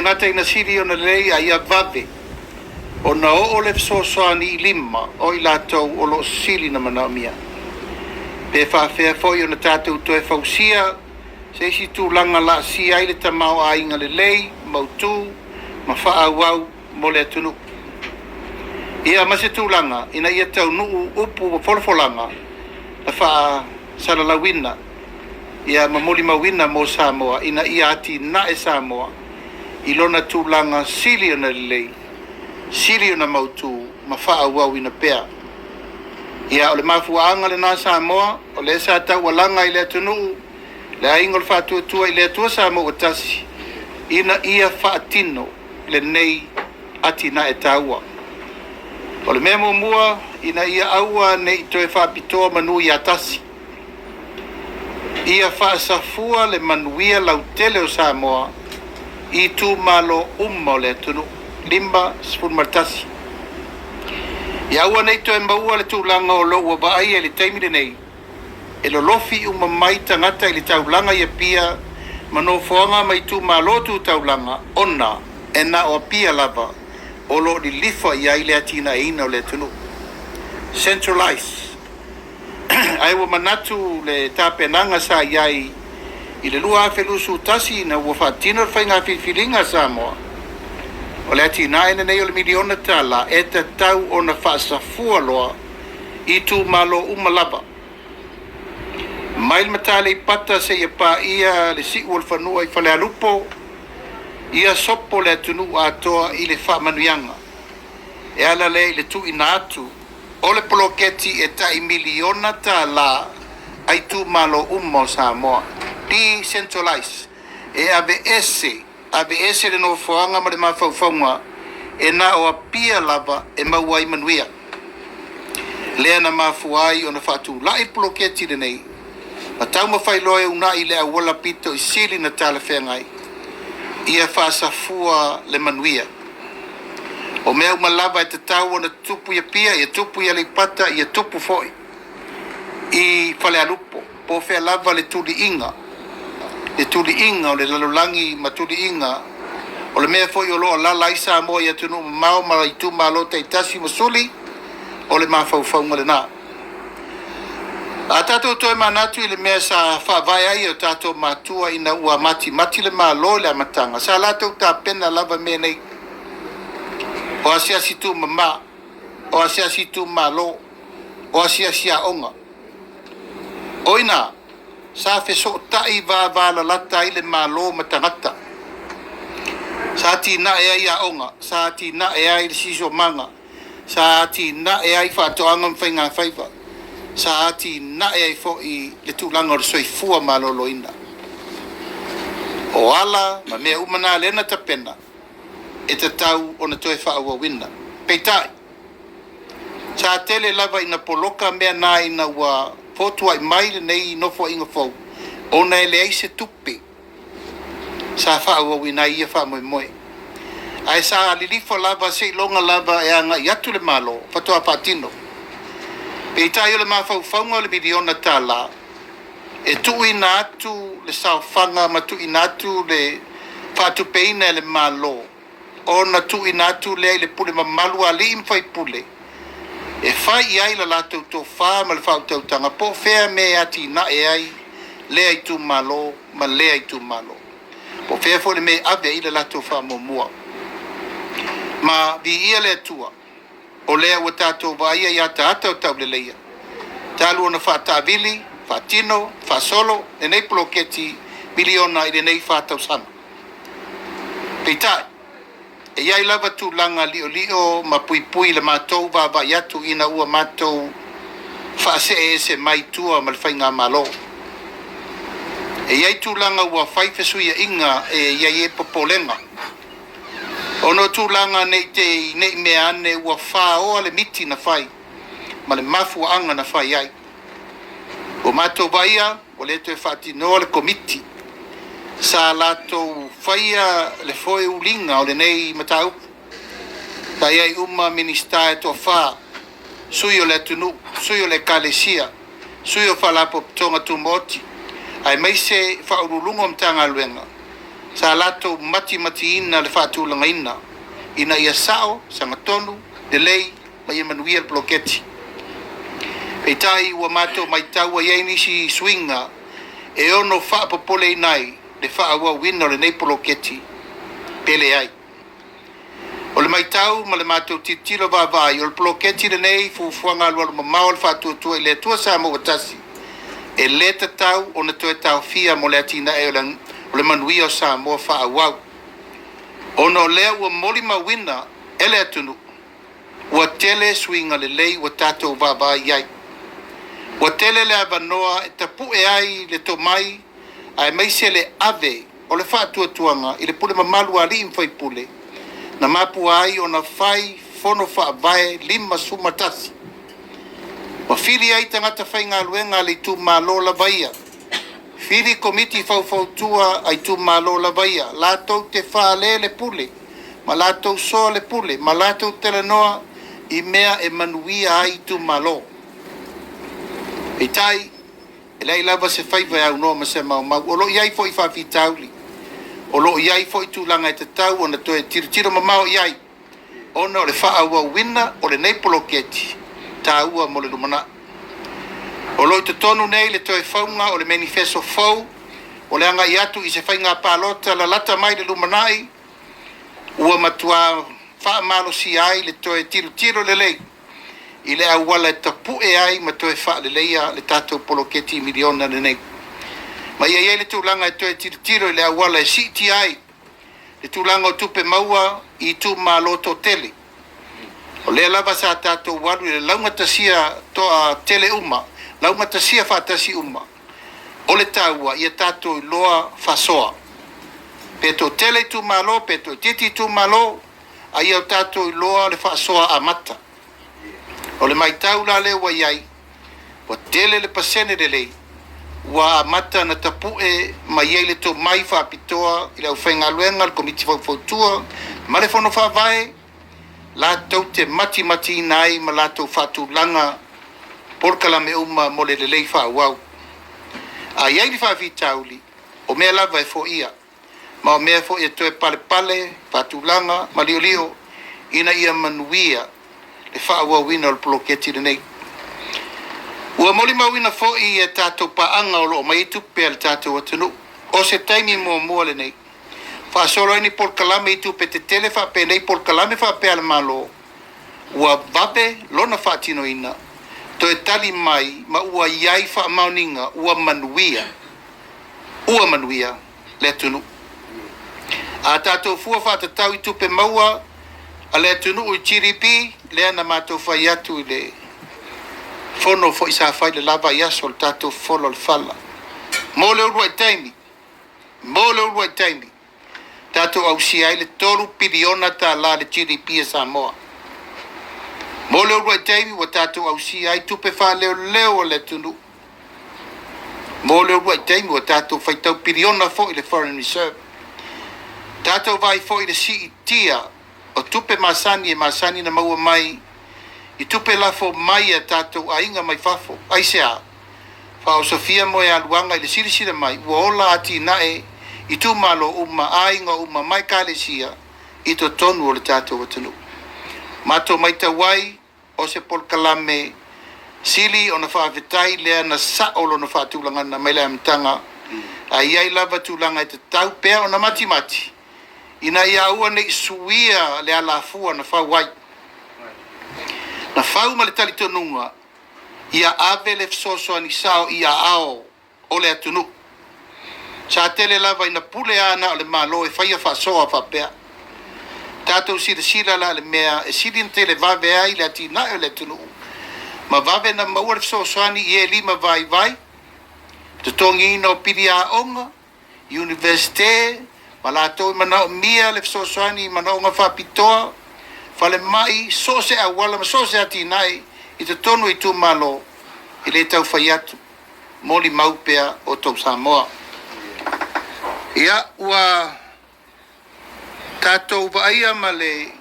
le gata ina sili ona lelei a ia vave ona oo le fesoasoani i lima o i latou o lo o sili ona manaomia. Pe faafefea foi ona tatou toe fausia se isi tulaga laasia ai le tamaoaiga lelei, mautu ma faaauau mo le atunuu. Ia ma se tulaga ina ia taunuu upu ma folafolaga na faasalalauina ia ma molimauina mo Samoa ina ia atinae Samoa i lona tulaga sili ona lelei, sili ona mautu ma faaauauina pea. Ia, o le mafuaaga lena Samoa, o lea sa taualaga i le atunuu le Aiga o le Faatuatua i le Atua Samoa ua Tasi ina ia faatino lenei atinae taua. O le mea muamua, ina ia aua ne i toe faapitoa manu ia tasi. Ia faasafua le manuia lautele o Samoa i itumalo uma o le atunuu. 51. Ia aua ne i toe maua le tulaga o lo o ua vaaia i le taimi lenei, e lolofi uma mai tagata i le taulaga i Apia ma nofoaga ma itumalo tu taulaga ona e na o Apia lava o lo o lilifa i ai le atinaeina o le atunuu. Centralize. Ae ua manatu le tapenaga sa i ai i le 2021 ina ua faatino le faiga filifiliga a Samoa, o le atinae lenei o le miliona tala e tatau ona faasafua loa i itumalo uma lava. Mai le Mataleipata seia paia le siu o le fanua i Falealupo, ia sopo le atunuu atoa i le faamanuiaga e ala lea i le tuuina atu o le poloketi e tai miliona tala a itumalo uma o Samoa. Decentralize, e aveese, aveese le nofoaga ma le mafaufauga e na o Apia lava e maua ai manuia. Lea na mafua ai ona faatulai le poloketi lenei ma taumafai loa e uunai le auala pito i sili na talafeagai ia faasafua le manuia. O mea uma lava e tatau ona tutupu i Apia, ia tupu i Aleipata, ia tupu foi i Falealupo, po o fea lava le tuliiga, le tuliiga o le lalolagi ma tuliiga o le mea foi o lo o alaala ai Samoa i atunuu mamao ma itumalo taitasi ma suli, o le mafaufauga lena. A tatou toe manatu i le mea sa faavae ai e o tatou matua ina ua matimati le Malo i le amataga, sa latou tapena lava mea nei, o asiasi tumama, o asiasi itumalo, o asiasi aoga. O i ina, sa fesootai vavalalata ai le Malo ma tagata. Sa atinae ai aoga, sa atinae ai le siosiomaga, sa atinae ai faatoaga ma faigafaiva, sa atinae ai foi le tulaga o le soifua maloloina. O ala ma mea uma na lea na tapena e tatau ona toe faaauauina. Peitai, sa tele lava ina poloka mea na ina ua fotuai mai lenei nofoaiga fou ona e leai se tupe sa faaauauina ai ia faamoemoe. Ae sa lilifa lava seiloga lava e agai atu le Malo faatoa faatino. Peitai o le mafaufauga o le miliona tala e tuuina atu le saofaga ma tuuina atu le faatupeina e le Malo ona tuuina atu lea i le pule mamalu a alii ma faipule e fai i ai la latou tofa ma le faautautaga po o fea mea e atinae ai lea itumalo ma lea itumalo, po o fea foi le mea e ave ai le latou faamuamua. Ma viia le Atua, o lea ua tatou vaaia i ataata o tauleleia, talu ona faataavili, faatino, faasolo lenei poloketi miliona i lenei 4 tausaga. Peitai, e i ai lava tulaga liolio ma puipui i le matou vaavaai atu ina ua matou faaseeese mai tua ma le faigamalo. E i ai tulaga ua fai fesuiaiga e i ai popolega, ona o tulaga nei te nei mea ane ua faoa le miti na fai ma le mafuaaga na fai ai. Ua matou vaaia ua le toe faatinoa le komiti sa latou faia le foeuliga o lenei mataupu. Sa i ai uma Minisita e toafa, sui o le atunuu, sui o le ekalesia, sui o Faalapotopotoga Tumaoti, aemaise faauluuluga o Matagaluega. Sa latou matimatiina le faatulagaina ina ia sao, sagatonu, lelei ma ia manuia le poloketi. Peitai ua matou matau ua i ai nisi suiga e ono faapopoleina ai le faaauauina o lenei poloketi pe leai. O le matau ma le matou tilotilo vaavaai, o le poloketi lenei fuafuaga alualumamao a le Faatuatua i le Atua Samoa ua Tasi, e le tatau ona toe taofia mo le atinae o le manuia o Samoa faaauau, ona o lea ua molimauina e le atunuu ua tele suiga lelei ua tatou vaavaai i ai. Ua tele le avanoa e tapue ai le tomai aemaise le ave o le faatuatuaga i le pule mamalu a alii ma faipule na mapua ai ona fai fono faavae 51 ma fili ai tagata faigaluega a le itumalo lava ia, fili komiti faufautua a itumalo lava ia, latou te fale le pule ma latou soa le pule ma latou talanoa i mea e manuia ai itumalo. Peitai, e leai lava se faiva e aunoa ma se maumau. O lo o i ai foi faafitauli, o lo o i ai foi tulaga e tatau ona toe tilotilo mamao i ai, ona o le faaauauina o lenei poloketi taua mo le lumanai. O lo o i totonu nei le toe fauga o le menifeso fou o le agai atu i se faiga palota lalata mai le lumanai, ua matua faamalosia ai le toe tilotilo lelei i le auala e tapue ai ma toe faaleleia le tatou poloketi miliona lenei. Ma ia i ai le tulaga e toe tilotilo i le auala e siitia ai le tulaga o tupe maua i itumalo toatele. O lea lava sa tatou alu i le laugatasia toatele uma, laugatasia faatasi uma, o le taua ia tatou iloa faasoa. Pe toatele itumalo, pe toaitiiti itumalo, a ia o tatou iloa le faasoa amata. O le matau la lea ua i ai, ua tele le pasene lelei ua amata ona tapue mai ai le tomai faapitoa i le aufaigaluega, le komiti faufautua ma le fono faavae, latou te matimatiina ai ma latou faatulaga polokalame uma mo le lelei faaauau. A i ai ni faafitauli, o mea lava e foia, ma o mea foi e toe palepale, faatulaga ma liolio ina ia manuia le faaauauina o le poloketi lenei. Ua molimauina foi e tatou paaga o lo o aumai ai tupe a le tatou atunuu, o se taimi muamua lenei faasolo ai ni polokalame i tupe tetele faapenei polokalame faapea a le Malo, ua vave lona faatinoina, toe tali mai ma ua i ai faamaoniga ua manuia, ua manuia le atunuu. A tatou fua faatatau i tupe maua a le atunuu i GDP, lea na matou fai atu i le fono foi sa fai i le la vaiaso o le tatou fola o le fala. Mo le uluai taimi, mo le uluai taimi, tatou ausia ai le $3 piliona le GDP a Samoa. Mo le uluai taimi ua tatou ausia ai tupe faaleoleo a le atunuu. Mo le uluai taimi ua tatou faitau piliona foi le foreign reserve. Tatou vaai foi i le siitia o tupe masani e masani na maua mai i tupe lafo mai a tatou aiga mai fafo. Aisea? Faaosofia moealuaga i le silasila mai ua ola atinae itumalo uma, aiga uma ma ekalesia i totonu o le tatou atunuu. Matou matau ai o se polokalame sili ona faafetai lea na sao lona faatulagaga mai le amataga, a i ai lava tulaga e tatau pea ona matimati ina ia aua ne i suia le alafua na fau ai. Na fau ma le talitonuga ia ave le fesoasoani sao i aao o le atunuu. Sa tele lava ina pule lava na o le Malo e faia faasoa faapea. Tatou silasila la i le mea e sili ona televave ai le atinae o le atunuu ma vave na maua le fesoasoani i e lima vaivai, totogiina o pili aoga, Iunivesite ma latou e manaomia le fesoasoani i manaoga faapitoa, falemai, so o se auala ma so o se atinae i totonu o itumalo, e le tau fai atu, molimau pea outou Samoa. Ia, ua tatou vaaia ma le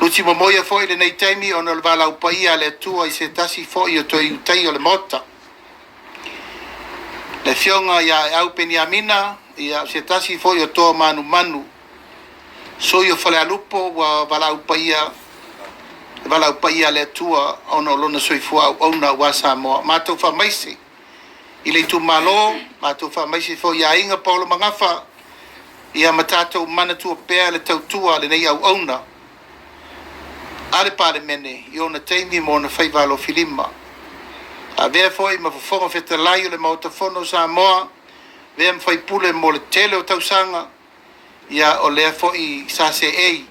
lutimomoia foi i lenei taimi ona o le valaau paia a le Atua i se tasi foi o toe Ulutaia o le Maota. Le Afioga ia Aeau Peniamina, ia o se tasi foi o toa manumanu, sui o Falealupo ua valaau paia, le valaau paia a le Atua ona o lona soifua auauna aua Samoa. Matou faamaise i le itumalo, matou faamaise foi i aiga Paolo Magafa, ia ma tatou manatua pea le tautua a lenei auauna a le Palemene i ona taimi ma ona faiva alofilima. Avea foi ma Fofoga Fetalai o le Maota Fono o Samoa, avea ma faipule mo le tele o tausaga, ia o lea foi sa seei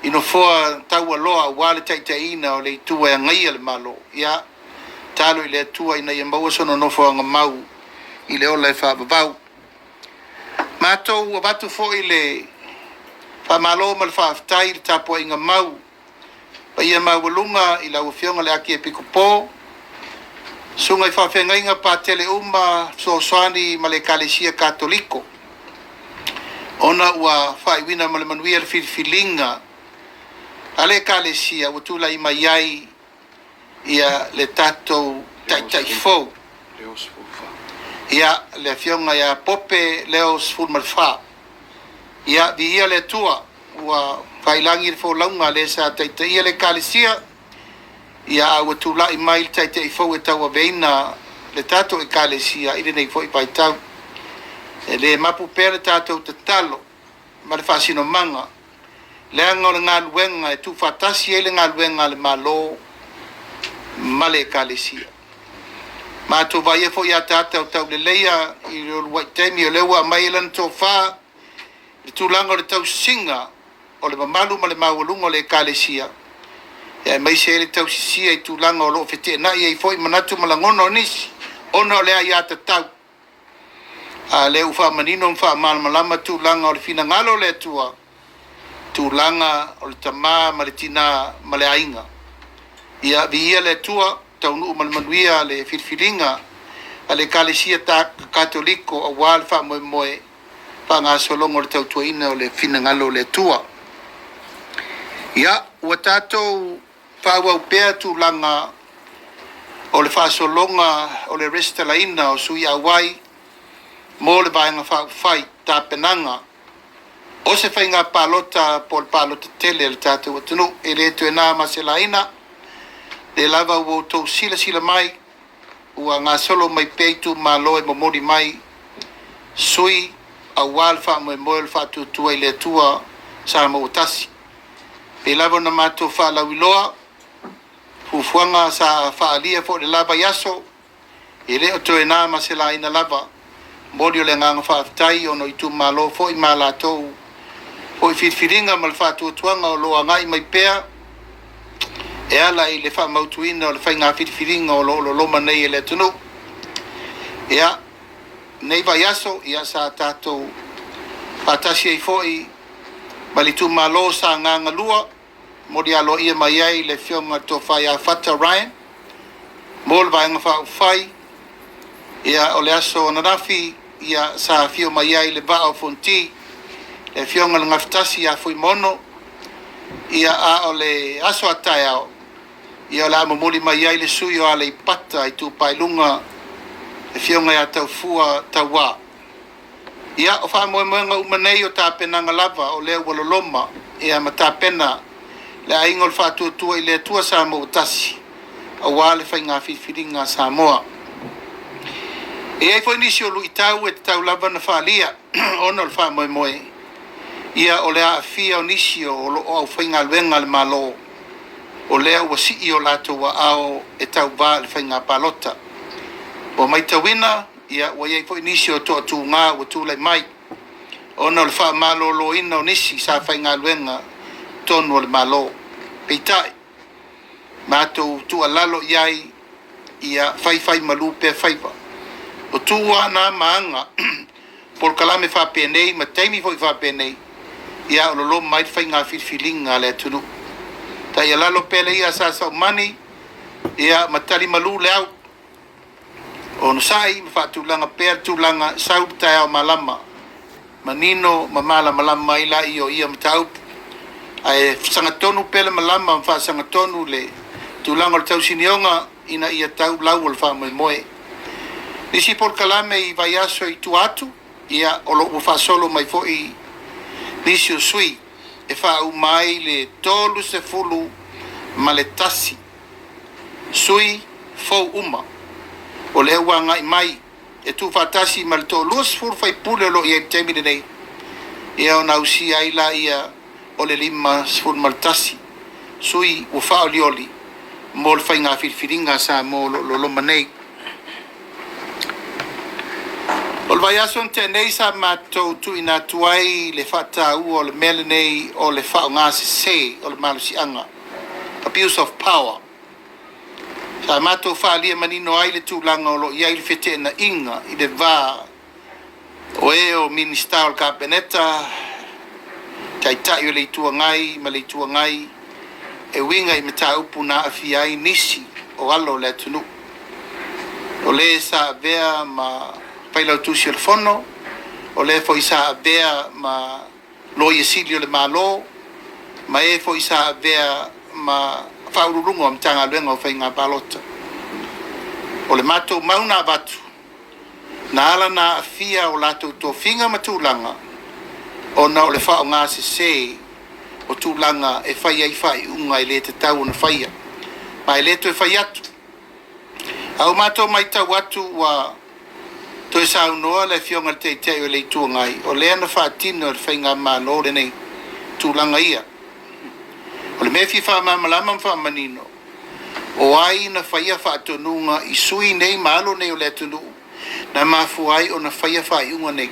i nofoa taualoa aua le taitaiina o le Itu e agaia le Malo. Ia, tatalo i le Atua ina ia maua sona nofoaga mau i le ola e faavavau. Matou avatu foi le faamalo ma le faafetai i le tapuaiga mau paia maualuga i lau Afioga i le Akiepikopo, susuga i faafeagaiga patele uma, fesoasoani ma le Ekalesia Katoliko, ona ua faaiuina ma le manuia le filifiliga a le Ekalesia ua tulai mai ai ia le tatou taitai fou, ia le Afioga ia Pope Leo XIV. Ia viia le Atua ua faiilagi le folauga a le sa taitaia le Ekalesia, ia a ua tulai mai le taitai fou e tauaveina le tatou Ekalesia i lenei foi vaitau. E le mapu pea le tatou tatalo ma le faasinomaga, leaga o le galuega e tuufaatasi ai le galuega a le Malo ma le Ekalesia. Matou vaaia foi ataata o tauleleia i le uluai taimi o lea ua aumai ai lana tofa i le tulaga o le tausiga o le mamalu ma le maualuga o le Ekalesia, aemaise ai le tausisia i tulaga o lo o feteenai ai foi manatu ma lagona o nisi ona o le aiatatau. A o lea ua faamanino ma faamalamalama tulaga o le finagalo o le Atua, tulaga o le tama ma le tina ma le aiga. Ia viia le Atua, taunuu ma le manuia le filifiliga a le Ekalesia Katoliko aua le faamoemoe faagasologa o le tautuaina o le finagalo o le Atua. Ia, ua tatou faaauau pea tulaga o le faasologa o le resitalaina o sui auai mo le Vaega Faaupufai, tapenaga o se faiga palota po o le palota tele a le tatou atunuu. E le toe na ma se laina, lea lava ua outou silasila mai, ua gasolo mai pea itumalo e momoli mai sui aua le faamoemoe o le faatuatua i le Atua Samoa ua tasi. Pei lava ona matou faalauiloa, fuafuaga sa faaalia foi i le la vaiaso, e le o toe na ma se laina lava. Momoli o le agaga faafetai ona o itumalo foi ma latou foi filifiliga ma le faatuatuaga o lo o agai mai pea e ala i le faamautuina o le faiga filifiliga o lo o loloma nei e le atunuu. Ia, nei vaiaso, ia sa tatou faatasi ai foi ma le itumalo o Sagaga 2, momoli aloaia mai ai le Afioga i le Tofa ia Fata Ryan mo le Vaega Faaupufai. Ia, o le aso ananafi, ia sa afio mai ai le Vaa o Fonoti, le Afioga i le Gafatasi ia Fuimaono. Ia, a o le aso a taeao, ia o le a momoli mai ai le sui o Aleipata Itupa i Luga, le Afioga ia Taufua Tauā. Ia, o faamoemoega uma nei o tapenaga lava o lea ua loloma, ia ma tapena le aiga o le Faatuatua i le Atua Samoa ua tasi aua le faiga filifiliga a Samoa. E i ai foi nisi o luitau e tatau lava ona faaalia ona o le faamoemoe, ia o le aafia o nisi o lo o aufaigaluega a le Malo o lea ua sii o latou aao e tauva i le faiga palota. Ua matauina, ia ua i ai foi nisi o toatuga ua tulai mai ona o le faamaloloina o nisi sa faigaluega i totonu o le Malo. Peitai, matou tuualalo i ai, ia faifai malu pea faiva. O tu lava na ma aga polokalame faapenei ma taimi foi faapenei, ia o loloma ai le faiga filifiliga a le atunuu. Taialalo pea le ia a Sa Saumani, ia ma tali malu le au. Onosai ma faatulaga pea le tulaga sau le taeao malama, manino ma malamalama ai laia o ia mataupu. Ae sagatonu pea le malama ma faasagatonu le tulaga o le tausinioga ina ia tau lau o le faamoemoe. Nisi polokalame i vaiaso i tua atu, ia o lo o ua faasolo mai foi nisi o sui e faauma ai le 31 sui fou uma o lea ua agai mai e tuufaatasi ma le toa-20 sui usufono o lo o i ai i le taimi lenei, ia ona ausia ai lea o le 51 sui ua faaolioli mo le faiga filifiliga a Samoa o lo o loloma nei. O le vaiaso na tea nei sa matou tuuina atu ai le faataua o le mea lenei o le faaaoga sese o le malosiaga, abuse of power. Sa matou faaalia manino ai le tulaga o lo o i ai le feteenaiga i le va o e o Minisita o le Kapeneta, Taitai o le Itu Agai ma le Itu Agai e uiga i mataupu na aafia ai nisi o alo o le atunuu. O le sa avea ma Failautusi o le Fono, o le foi sa avea ma Loia Sili o le Malo, ma e foi sa avea ma Faauluuluga o Matagaluega o Faiga Palota. O le matou mau na avatu, na ala na aafia o latou tofiga ma tulaga ona o le faaaoga sese o tulaga e fai ai faaiuga e le tatau ona faia, ma e le toe fai atu. A ua matou matau atu ua toe saunoa le Afioga i le Taitai o le Itu Agai, o lea na faatino e le Faigamalo lenei tulaga ia. O le mea e fia faamalamalama ma faamanino, o ai na faia faatonuga i sui nei ma alo nei o le atunuu na mafua ai ona faia faaiuga nei?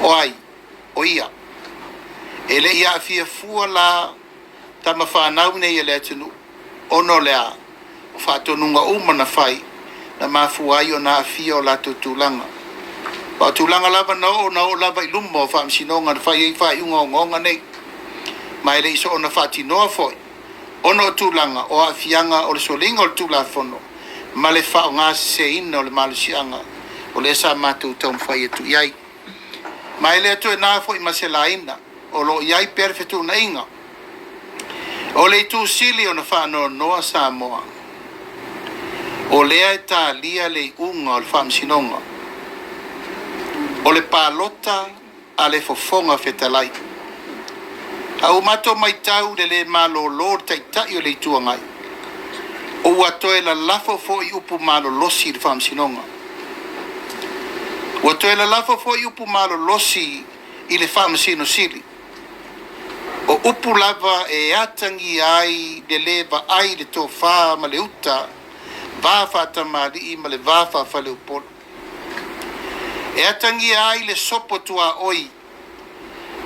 O ai? O ia. E le i aafia fua la tama fanau nei a le atunuu, ona o le a? O faatonuga uma na fai na mafua ai ona aafia o latou tulaga. Aua o tulaga lava na oo, na oo lava i luma o faamasinoga na fai ai faaiuga ogaoga nei. Ma e le i soona faatinoa foi ona o tulaga o aafiaga o le soliga o le Tulafono ma le faaaoga seseina o le malosiaga o lea sa matou taumafai atu i ai. Ma e le toe na foi ma se laina, o lo o i ai pea le fetuunaiga. O le itu sili ona faanoanoa Samoa, o lea e talia le iuga o le faamasinoga, o le palota a le Fofoga Fetalai. A ua matou matau i le le malolo o le Taitai o le Itu Agai, ua toe lalafo foi upu malolosi i le faamasinoga. Ua toe lalafo foi upu malolosi i le Faamasino Sili. O upu lava e atagia ai le le vaai i le tofa ma le uta, va faatamalii ma le va faafaleupolu. E atagia ai le sopo tuaoi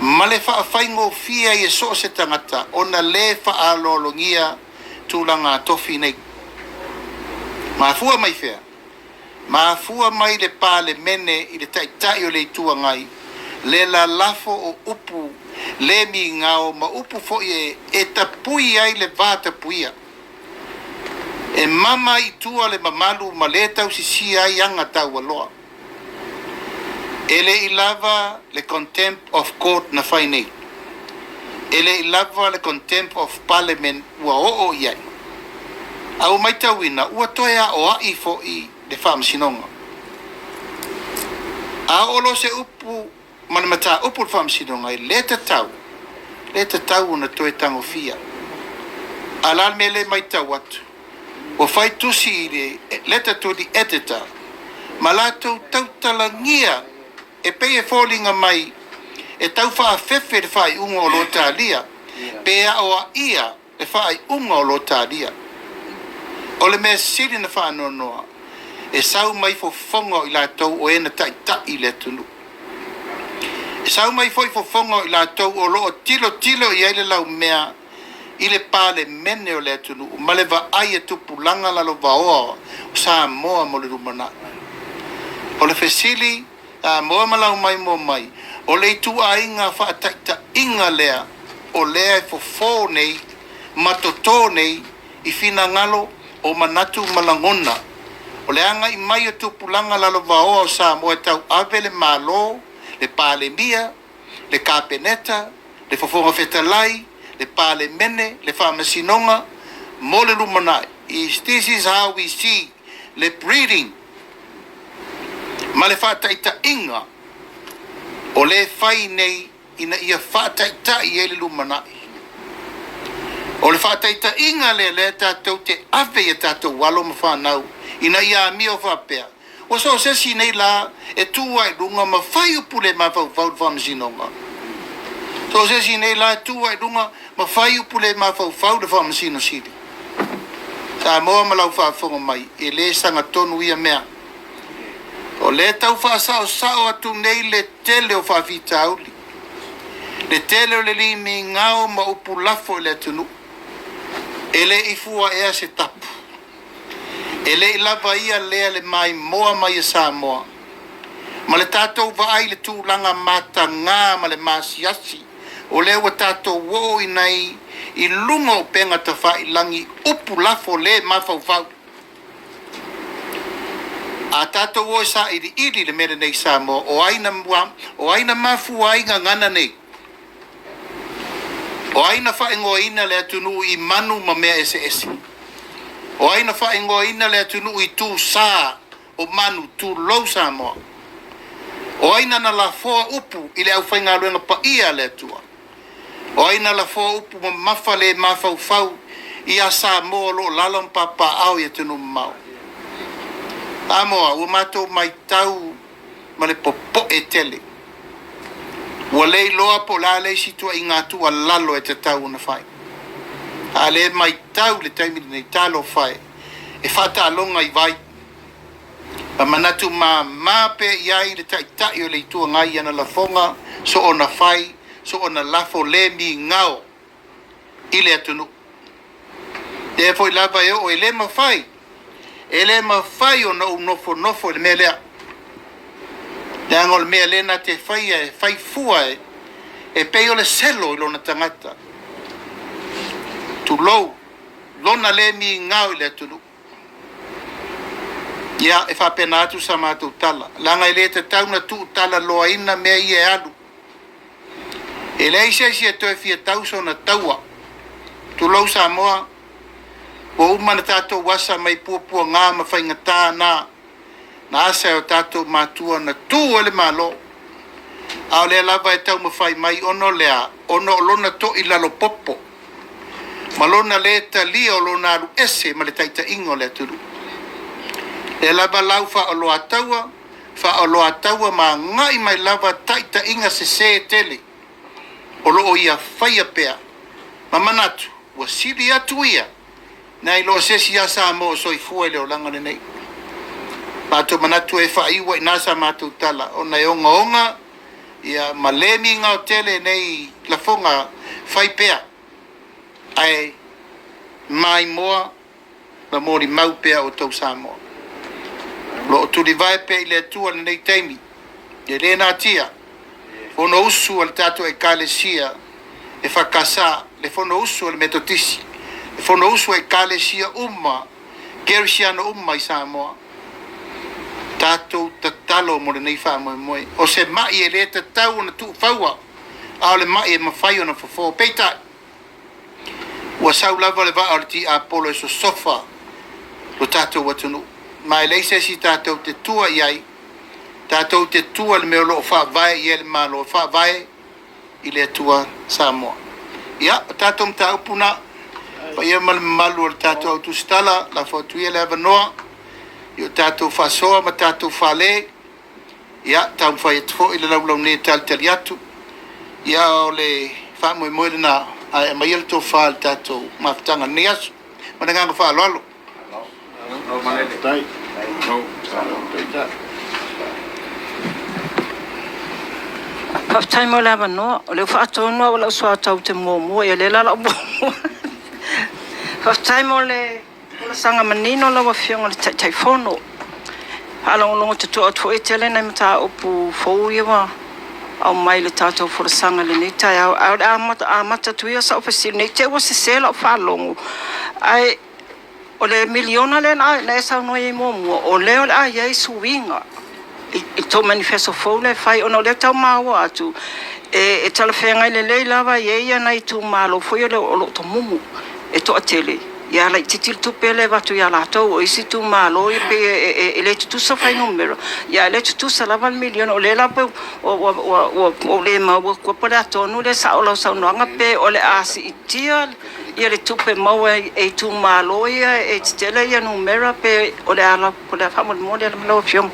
ma le faafaigofie ai e so o se tagata ona le faaaloalogia tulaga tofi nei. Mafua mai fea? Mafua mai le Palemene i le Taitai o le Itu Agai le lalafo o upu le migao ma upu foi e tapui ai le va tapuia. E mama i tua le mamalu ma le tausisia ai aga taualoa. E le i lava le contempt of court na fai nei. E le i lava le contempt of parliament ua oo i ai. A ua matauina ua toe aoai foi le faamasinoga. A oo loa se upu ma le mataupu i le faamasinoga, e le tatau, le tatau ona toe tagofia. A o le a le mea lea e matau atu? Ua fai tusi i le letter to the editor ma latou tautalagia e pei e foliga mai e tau faafefe le faaiuga o lo o talia pe aoaia le faaiuga o lo o talia. O le mea sili na faanoanoa, e sau mai fofoga o i latou o e na taitai i le atunuu. E sau mai foi fofoga o i latou o lo o tilotilo i ai le laumea i le Palemene o le atunuu ma le vaai a tupulaga lalovaoa o Samoa mo le lumanai. O le fesili, Samoa ma lau maimoa mai, o le ituaiga faataitaiga lea o lea e fofo nei ma totō nei i finagalo o manatu ma lagona o le agai mai o tupulaga lalovaoa o Samoa e tauave le Malo, le Palemia, le Kapeneta, le Fofoga Fetalai, le Palemene, le Faamasinoga mo le lumanai. Is this is how we see le breeding. Ma le faataitaiga o lea e fai nei ina ia faataitai ai le lumanai. O le faataitaiga lea lea tatou te ave i a tatou alo ma fanau ina ia amio faapea, ua so o se isi nei la e tu lava i luga ma fai upu le mafaufau i le Faamasinoga. So o se isi nei la e tu lava i luga ma fai upu le mafaufau i le Faamasino Sili. Samoa ma lau faafofoga mai, e le sagatonu ia mea. O lea e tau faasaosao atu nei le tele o faafitauli, le tele o le limigao ma upu lafo i le atunuu. E le i fua ea se tapu? E le i lava ia lea le maimoa mai a Samoa ma le tatou vaai i le tulaga mataga ma le maasiasi o lea ua tatou oo i nai i luga o upega tafailagi upu lafo le mafaufau. A tatou o e sailiili i le mea lenei i Samoa, o ai na, o ai na mafua ai gagana nei? O ai na faaigoaina le atunuu i manu ma mea eseese? O ai na faaigoaina le atunuu i tusa o manu, tulou Samoa? O ai na na lafoa upu i le aufaigaluega paia a le Atua? O ai na lafoa upu mamafa le mafaufau ia Samoa o lo o lalo ma papaaao i atunuu mamao? Samoa, ua matou matau ma le popoe tele. Ua le iloa po o le a le isi ituaiga tuualalo e tatau ona fai. A o lea e matau i le taimi lenei, talofa e, e faataaloga i vai ma manatu mama pea i ai le Taitai o le Itu Agai i ana lafoga soona fai, soona lafo le migao i le atunuu. Lea foi lava e oo e le mafai, e le mafai ona ou nofonofo i le mea lea. Leaga o le mea lea na te faia e fai fua e, e pei o le selo i lona tagata. Tulou, lona le migao i le atunuu. Ia, e faapena atu sa matou tala, leaga e le tatau ona tuutalaloaina mea ia e alu. E leai se isi e toe fia tau sona taua. Tulou Samoa, ua uma ona tatou asa mai puapuaga ma faigata na, na asa e o tatou matua na tu ai le Malo. A o lea lava e taumafai mai ona o le a? Ona o lona toilalopopo ma lona lē talia o lona alu ese ma le taitaiga o le atunuu. Lea lava lau faaoloataua, faaoloataua ma agai mai lava taitaiga sesē tele o lo o ia faia pea ma manatu ua sili atu ia nai lo se isi ia Samoa o soifua i le olaga lenei. Matou manatu e faaiu ai i ina sa matou tala ona e ogaoga ia ma le migao tele nei lafoga fai pea ae maimoa ma molimau pea outou Samoa. O lo o tulivae pea i le Atua i lenei taimi, e le natia Fonousu a le tatou Ekalesia EFKS, le Fonousu a le Metotisi, le Fonousu a Ekalesia uma, Kerisiano uma i Samoa. Tatou tatalo mo lenei faamoemoe. O se mai e le tatau ona tuufaua, a o le mai e mafai ona fofo. Peitai, ua sau lava le vaa o le tiapolo e sosofa lo tatou atunuu, ma e leai se isi tatou te tua i ai, tatou te tua i le mea o lo o faavae i ai le Malo, e faavae i le Atua Samoa. Ia, o tatou mataupu na, paia ma le mamalu o le tatou au tusitala, lafo atu ia le avanoa i o tatou faasoa ma tatou fale. Ia, taumafai atu foi le laulau nei e talitali atu. Ia, o le faamoemoe lena, ae aumaia le tofa i le tatou mafutaga i lenei aso. Ma le agaga faaaloalo. Faafetai mo le avanoa. O lea ua faatonu au e lau soatau ou te muamua, ia o lea la o le a ou muamua. Faafetai mo le folasaga manino lau Afioga i le Taitaifono. Faalogologo totoa atu foi e tele nai mataupu fou ia ua aumai i le tatou folasaga i lenei taeao. Ae o le a amata atu ia sau fesili ne i te i ua sese lau faalogo, ae O le miliona lea na e saunoa i ai muamua, o lea o le a i ai suiga i le tou manifesto fou lea e fai, ona o lea e tau maua atu e talafeagai lelei lava e i ai nai itumalo foi o lo o tomumu e toatele. Ia laitiiti le tupe lea e avatu ia latou. O isi itumalo ia pei e le tutusa fuainumera, ia ae le tutusa lava le miliona. O lea la pei ua ou le maua atua po o le a tonu le sao o lau saunoaga pe o le a siitia ia le tupe maua e itumalo ia e tetele ia numera pe o le a faamolemole lau Afioga.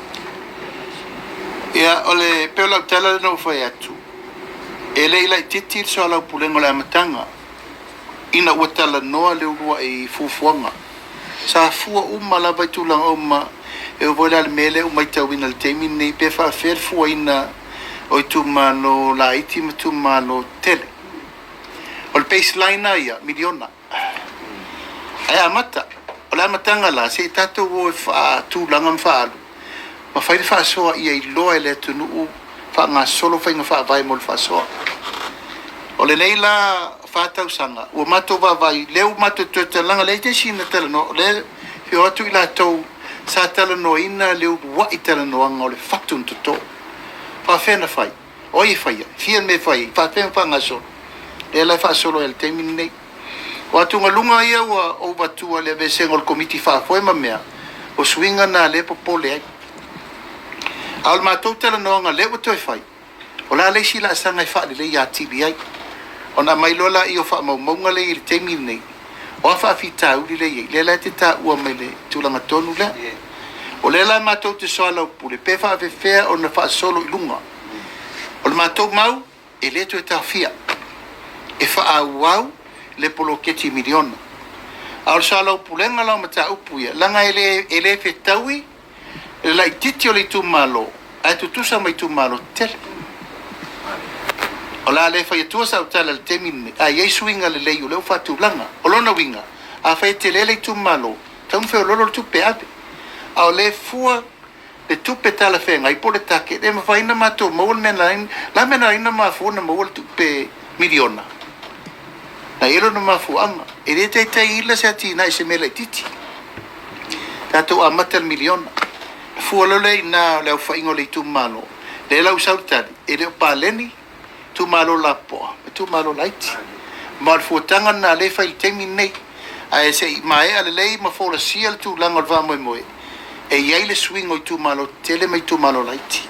Ia, o le pei o lau tala lea na ou fai atu, e le i laitiiti le soalaupulega o le amataga ina ua talanoa le uluai fuafuaga. Sa fua uma lava i tulaga uma e oo foi la i le mea lea ua matauina i le taimi lenei pe faafefea le fuaina o itumalo laiti ma itumalo tetele. O le baseline lava ia, miliona. Ae amata, o le amataga la, se i tatou o e faatulaga ma faaalu, ma fai le faasoa ia iloa e le atunuu faagasolo faiga faavae mo le faasoa. O lenei la 4 tausaga, ua matou vaavaai, lea ua matou toe talanoa, leai se isi na talanoa, o lea e fia o atu i latou sa talanoaina le uluai talanoaga o le fatu na toto. Faafefea na fai? O ai e faia? Fia le mea e fai ai? Faafefea ona faagasolo? Lea la e faasolo ai i le taimi lenei. O atugaluga ia ua ou avatua i le aveesega o le Komiti Faafoe ma mea, o suiga na lea e popole ai. A o le matou talanoaga lea ua toe fai, o le a le isi laasaga e faaleleia atili ai? Ona aumai loa lea o faamaumauga lea e i ai i le taimi lenei, o a faafitauli lea e i ai, lea la e te taua mai le tulaga tonu lea. O lea la matou te soalaupule pe faafefea ona faasolo i luga. O le matou mau, e le toe taofia, e faaauau le poloketi miliona. A o le soalaupulega la o mataupu ia, leaga e le fetaui le laitiiti o le itumalo ae tutusa ma itumalo tetele. O le a le fai atua sau tala i le taimi lenei, ae i ai suiga lelei o lea ua faatulaga. O lona uiga, afai e tele le itumalo, tatau ona feoloolo le tupe e ave. A o lea e fua le tupe talafeagai po o le target e mafai ona matou maua le mea na la mea na ala ai ona mafua ona maua le tupe miliona. Na i ai lona mafuaaga. E le taitai ila se atinae i se mea laitiiti. Tatou amata i le miliona. Fua loa lea i ina o le aofaiga o le itumalo. Lea la ua sau le tali, e le o paleni itumalo lapopoa ma itumalo laiti. Ma o le fuataga lena lea e fai i le taimi lenei. Ae se i maea lelei ma folasia le tulaga o le faamoemoe, e i ai le suiga o itumalo tetele ma itumalo laiti.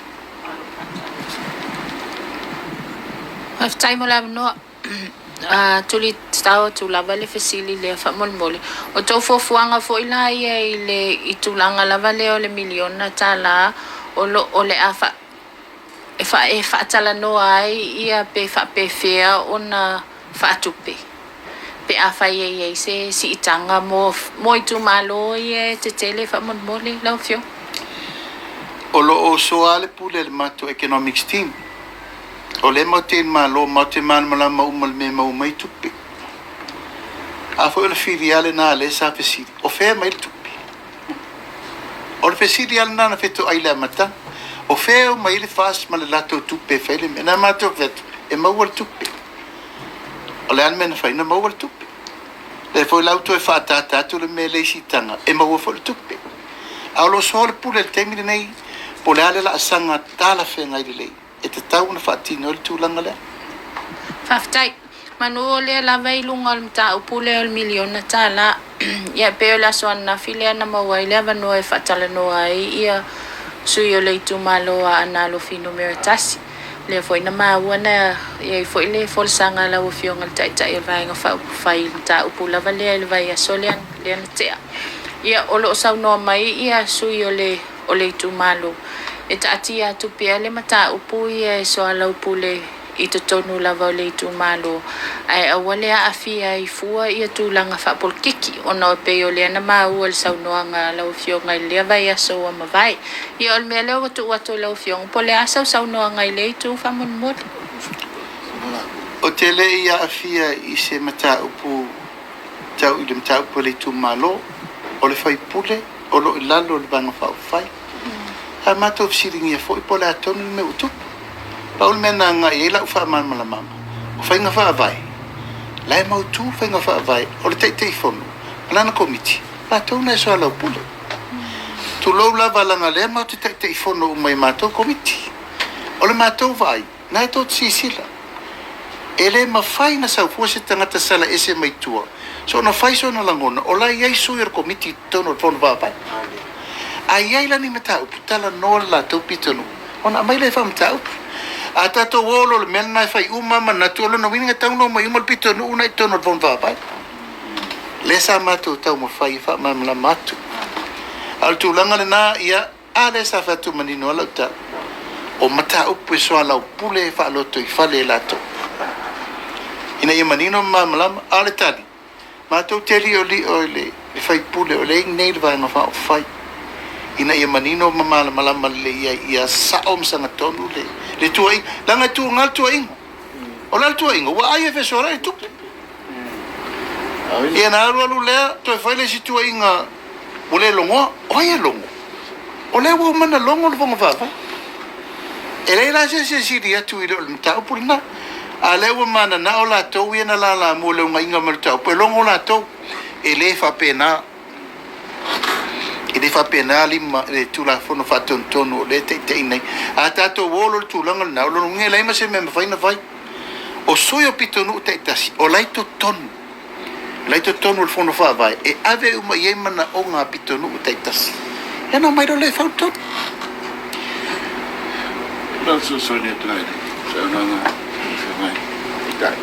Faafetai mo le avanoa. Tuli tatao atu lava le fesili lea faamolemole. O tou fuafuaga foi la ia i le i tulaga lava lea o le miliona tala o lo o le a fa e fa e faatalanoa ai ia pe faapefea ona faatupe pe afai e i ai se siitaga mo itumalo ia e tetele faamolemole lau Afioga. O lo o soa le pule a le matou economics team. O lea matou te i le Malo, matou te malamalama uma i le mea e maua mai tupe. A foi o le fili lava lena lea sa fesili, o fea e aumai le tupe? O le fesili lava lena na fetoai i le amataga. O fea e aumai ai le FAST ma le latou tupe e fai le mea? Na matou fai atu, e maua le tupe. O le a le mea na fai? Na maua le tupe. Lea foi la ua toe faaataata atu le mea lea i siitaga, e maua foi le tupe. A o lo o soa le pule i le taimi lenei, po o le a le laasaga talafeagai lelei e tatau ona faatino ai le tulaga lea. Faafetai. Manu o lea lava i luga o le mataupu lea o le miliona tala. Ia pei o le aso ananafi lea na maua ai le avanoa e faatalanoa ai ia sui o le itumalo o Aana Alofi 1. Lea foi na maua na i ai foi le folasaga a lau Afioga i le Taitai o le Vaega Faaupufai i le mataupu lava lea i le vaiaso lea na tea. Ia o lo o saunoa mai ia sui o le itumalo e taatia atu pea le mataupu ia e soalaupule i totonu lava o le itumalo ae aua le aafia ai fua ia tulaga faapolokiki ona e pei o lea na maua i le saunoaga a lau Afioga i lea vaiaso ua mavae. Ia o le mea lea ua tuu atu i lau Afioga po o le a sau saunoaga i lea itu faamolemole. Ou te le i aafia i se mataupu tau i le mataupu a le itumalo, o le sui usufono o lo o i lalo o le Vaega Faaupufai. Sa matou fesiligia foi po o le a tonu le mea ua tupu. Pau le mea na agai i ai lau faamalamalamaga, o faiga faavae, la e mautu faiga faavae o le Taitaifono ma lana Komiti, latou na e soalaupule. Tulou lava leaga o lea matou te Taitaifono uma i matou Komiti. O le matou vaai, na e tou te silasila. E le mafai ona sau fua se tagata sala ese mai tua, soona fai sona lagona, o la e i ai sui o le Komiti i totonu o le Fono Faavae. A i ai la ni mataupu, talanoa le latou pitonuu ona aumai lea e faamataupu. A tatou o loa i le mea lena e fai uma lava manatu, o lona uiga e tatau ona omai uma le pitonuu lena i totonu o le Fono Faavae. Lea sa matou taumafai e faamalamalama atu. A o le tulaga lena, ia, A lea sa fai atu manino lava lau tala, o mataupu e soalaupule faalotoifale e latou ina ia manino ma malamalama. A o le tali, matou te liolio i le sui usufono o lea e i inei i le Vaega Faaupufai ina ia manino ma malamalama lelei ai ia sao ma sagatonu le tuuaiga, leaga e tuga le tuuaiga. O le a le tuuaiga? Ua ai e fesoasoani i le tupe. Ia na alu alu lea, toe fai le isi tuuaiga ua le logoa. O ai e logo? O lea ua uma ona logo le Fono Faavae. E leai la se isi e sili atu i le mataupu lena. A o lea ua mananao latou ia na lalamua i le unaiga mai o le mataupu, e logo latou. E le faapena. E le faapena lima le Tulafono Faatonutonu o lea e taitaiina nei. A tatou o loa i le tulaga lena, o lona uiga e leai ma se mea e mafai ona fai. O sui o pitonuu taitasi, o la e i totonu, o la e i totonu o le Fono Faavae e ave uma i ai manaoga a pitonuu taitasi. Ia ona omai loa lea e fau le tonu. O lau fesoasoani atu ai i le saunoaga a lau Afioga i le Taitai.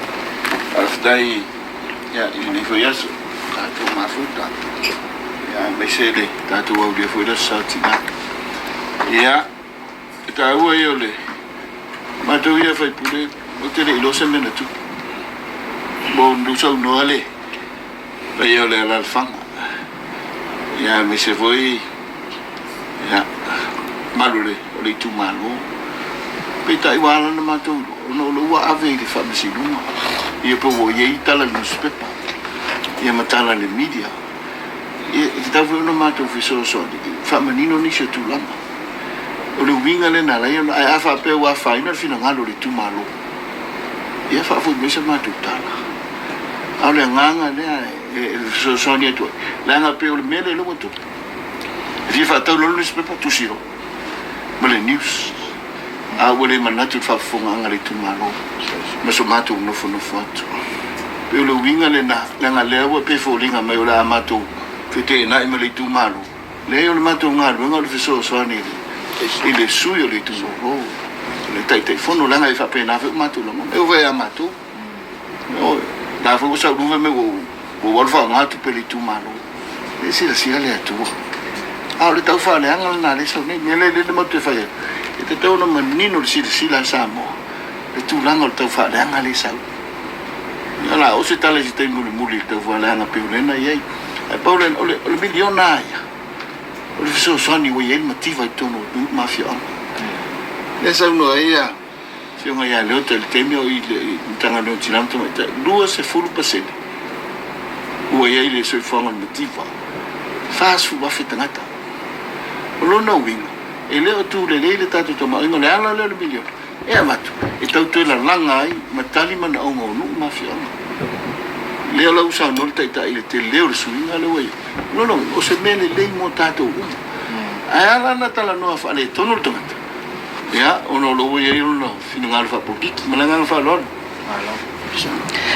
Faafetai i lenei foi aso ua tatou mafuta, aemaise le tatou aulia foi o le Aso Sa o Tina. Ia, e taua ia o le matou ia sui usufono, ou te le i iloa se mea na tupu. Ua ou saunoa le paia o le alaalafaga, ia aemaise foi ia mamalu o le itumalo. Peitai ua ala ona matou iloa, ona o lea ua ave i le faamasinoga, ia pe ua i ai tala i le nusipepa, ia ma tala i le media. Ia e tatau foi ona matou fesoasoani e faamanino nisi o tulaga. O le uiga lea na ala ai ona, ae a faapea ua afaina le finagalo o le itumalo, ia faafoi mai sa matou tala. A o le agaga lea e fesoasoani atu ai, leaga e pei o le mea lea ua tupu. E fia faatau loa le nusipepa, tusi loa ma le news. A ua le manatu i le faafofogaaga a le itumalo ma so matou nofonofo atu. E pei o le uiga lena, leaga o lea ua pei e foliga mai o le a matou feteenai ma le itumalo. Leai, o le matou galuega o le fesoasoani i le sui o le itumalo, le Taitaifono, leaga e faapena foi o matou lagona. E oo foi ia matou, ioe, o la foi ua saulu fai mai ua ou alu faaaoga tupe a le itumalo. E silasila le Atua. A o le tau faaleaga lena lea e sau nei. O le mea lea matou te fai atu, e tatau ona manino le silasila a Samoa i le tulaga o le tau faaleaga lea e sau. Ia o le a oo se tala i se taimi mulimuli i le tau faaleaga pei o lea na i ai. Ae pau lea, o le miliona lava ia, o le fesoasoani ua i ai le mativa i totonu o nuu ma afioaga. Lea e saunoa ai le Afioga ia Leota i le taimi a o i le Matagaluega o Tina ma Tamaitai, 20% ua i ai le soifuaga o le mativa, 40,000 tagata. O lona uiga, e le o tu lelei le tatou tamaoaiga, o le ala lea o le miliona e avatu e tau toe lalaga ai ma tali manaoga o nuu ma afioaga. Lea la ua saunoa le Taitai i le tele o le suiga lea ua i ai. O lona uiga, o se mea lelei mo tatou uma. Ae a la ona talanoa faaletonu le tagata, ia, ona o lo o ua i ai lona finagalo faapolokiki. Ma le agaga faaaloalo.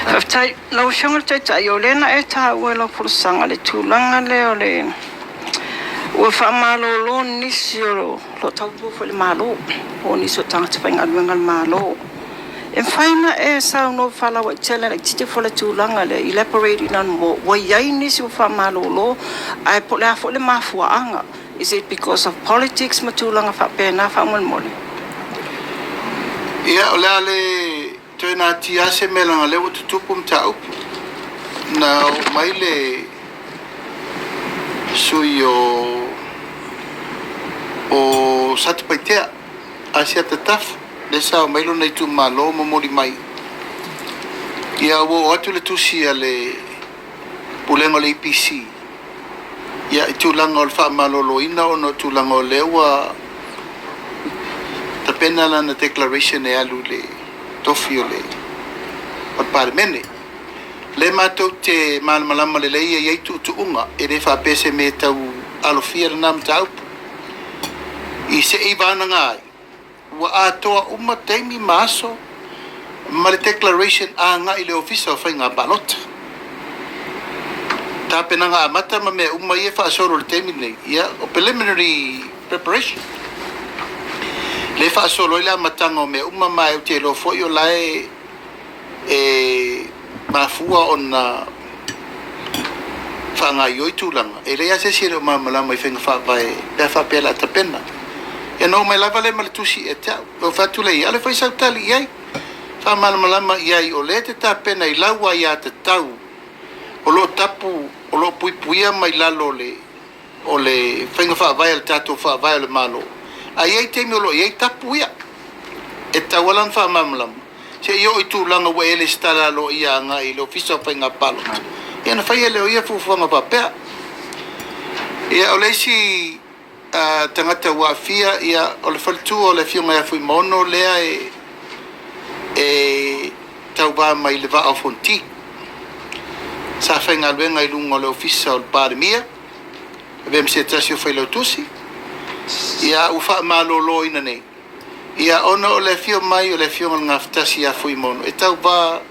Faafetai. Lau Afioga i le Taitai, o lea na e taua i lau folasaga le tulaga lea o le ua faamalolo nisi o lo o tautua foi i le Malo, po o nisi o tagata faigaluega a le Malo. E mafai ona e saunoa faalauaitele laitiiti foi le tulaga lea, elaborate in more, ua i ai nisi ua faamalolo, ae po o le a foi le mafuaaga? Is it because of politics ma tulaga faapena faamolemole? Ia, o le a le toe natia lava se mea leaga o lea ua tutupu mataupu. Na oo mai le sui o o Satupaitea, Asiata Tafa, lea sa omai lona itumalo momoli mai. Ia ua oo atu le tusi a le Pulega o le EPC ia i tulaga o le faamaloloina ona o tulaga o lea ua tapena lana declaration e alu i le tofi o le Palemene. O lea matou te malamalama lelei e i ai tuutuuga, e le faapea se mea e tau alofia lena mataupu. I se i vagana ai, ua atoa uma taimi ma aso ma le declaration agai i le Ofisa o Faiga Palota. Tapenaga amata ma mea uma ia e faasolo i le taimi lenei, ia o preliminary preparation lea e faasolo ai le amataga o mea uma, ma ou te iloa foi o la e e mafua ona faagaoioi tulaga. E leai lava se isi e le o malamalama i faiga faavae pe a faapea o le a tapena. Ia ona oo mai lava lea ma le tusi ia te au. Ou fai atu lea i ai, alu e fai sau tali i ai, faamalamalama i ai o lea e te tapena i lau aiatatau o lo o tapu, o lo o puipuia mai lalo o le o le faiga faavae a le tatou Faavae o le Malo, ae i ai taimi o lo o i ai tapu ia e tatau lava la ona faamalamalama se i oo i tulaga ua e lesitala aloaia agai i le Ofisa o Faiga Palota, ia ona faia lea o ia fuafuaga faapea. Ia o le isi tagata ua aafia, ia o le faletua o le Afioga ia Fuimaono lea e tauva mai le Vaa o Fonoti. Sa faigaluega i luga o le Ofisa o le Palemia, avea ma se tasi o Failautusi, ia ua faamaloloina nei, ia ona o le afio mai o le Afioga i le Gafatasi ia Fuimaono e tauva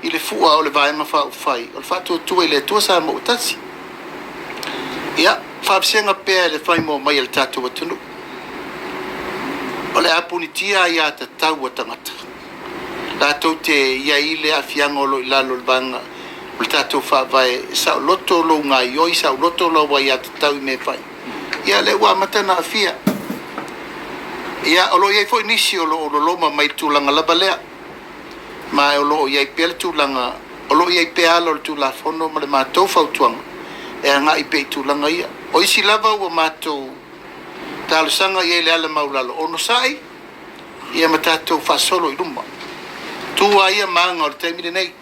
i le fua o le Vaega Faaupufai o le Faatuatua i le Atua Samoa ua Tasi. Ia, faavasega pea i le faimoa mai a le tatou atunuu. O le a punitia aiatatau a tagata. Latou te i ai le aafiaga o lo o i lalo o le vaega o le tatou Faavae, e saoloto lou gaoioi, saoloto lau aiatatau i mea e fai. Ia, lea ua amata ona aafia. Ia, o lo o i ai foi nisi o lo o loloma mai i le tulaga lava lea, ma o lo o i ai pea le tulaga, o lo o i ai pea ala o le Tulafono ma le matou fautuaga e agai pea i tulaga ia. O isi lava ua matou talosaga i ai i le ala maualalo, onosai, ia ma tatou faasolo i luma. Tu lava ia ma aga o le taimi lenei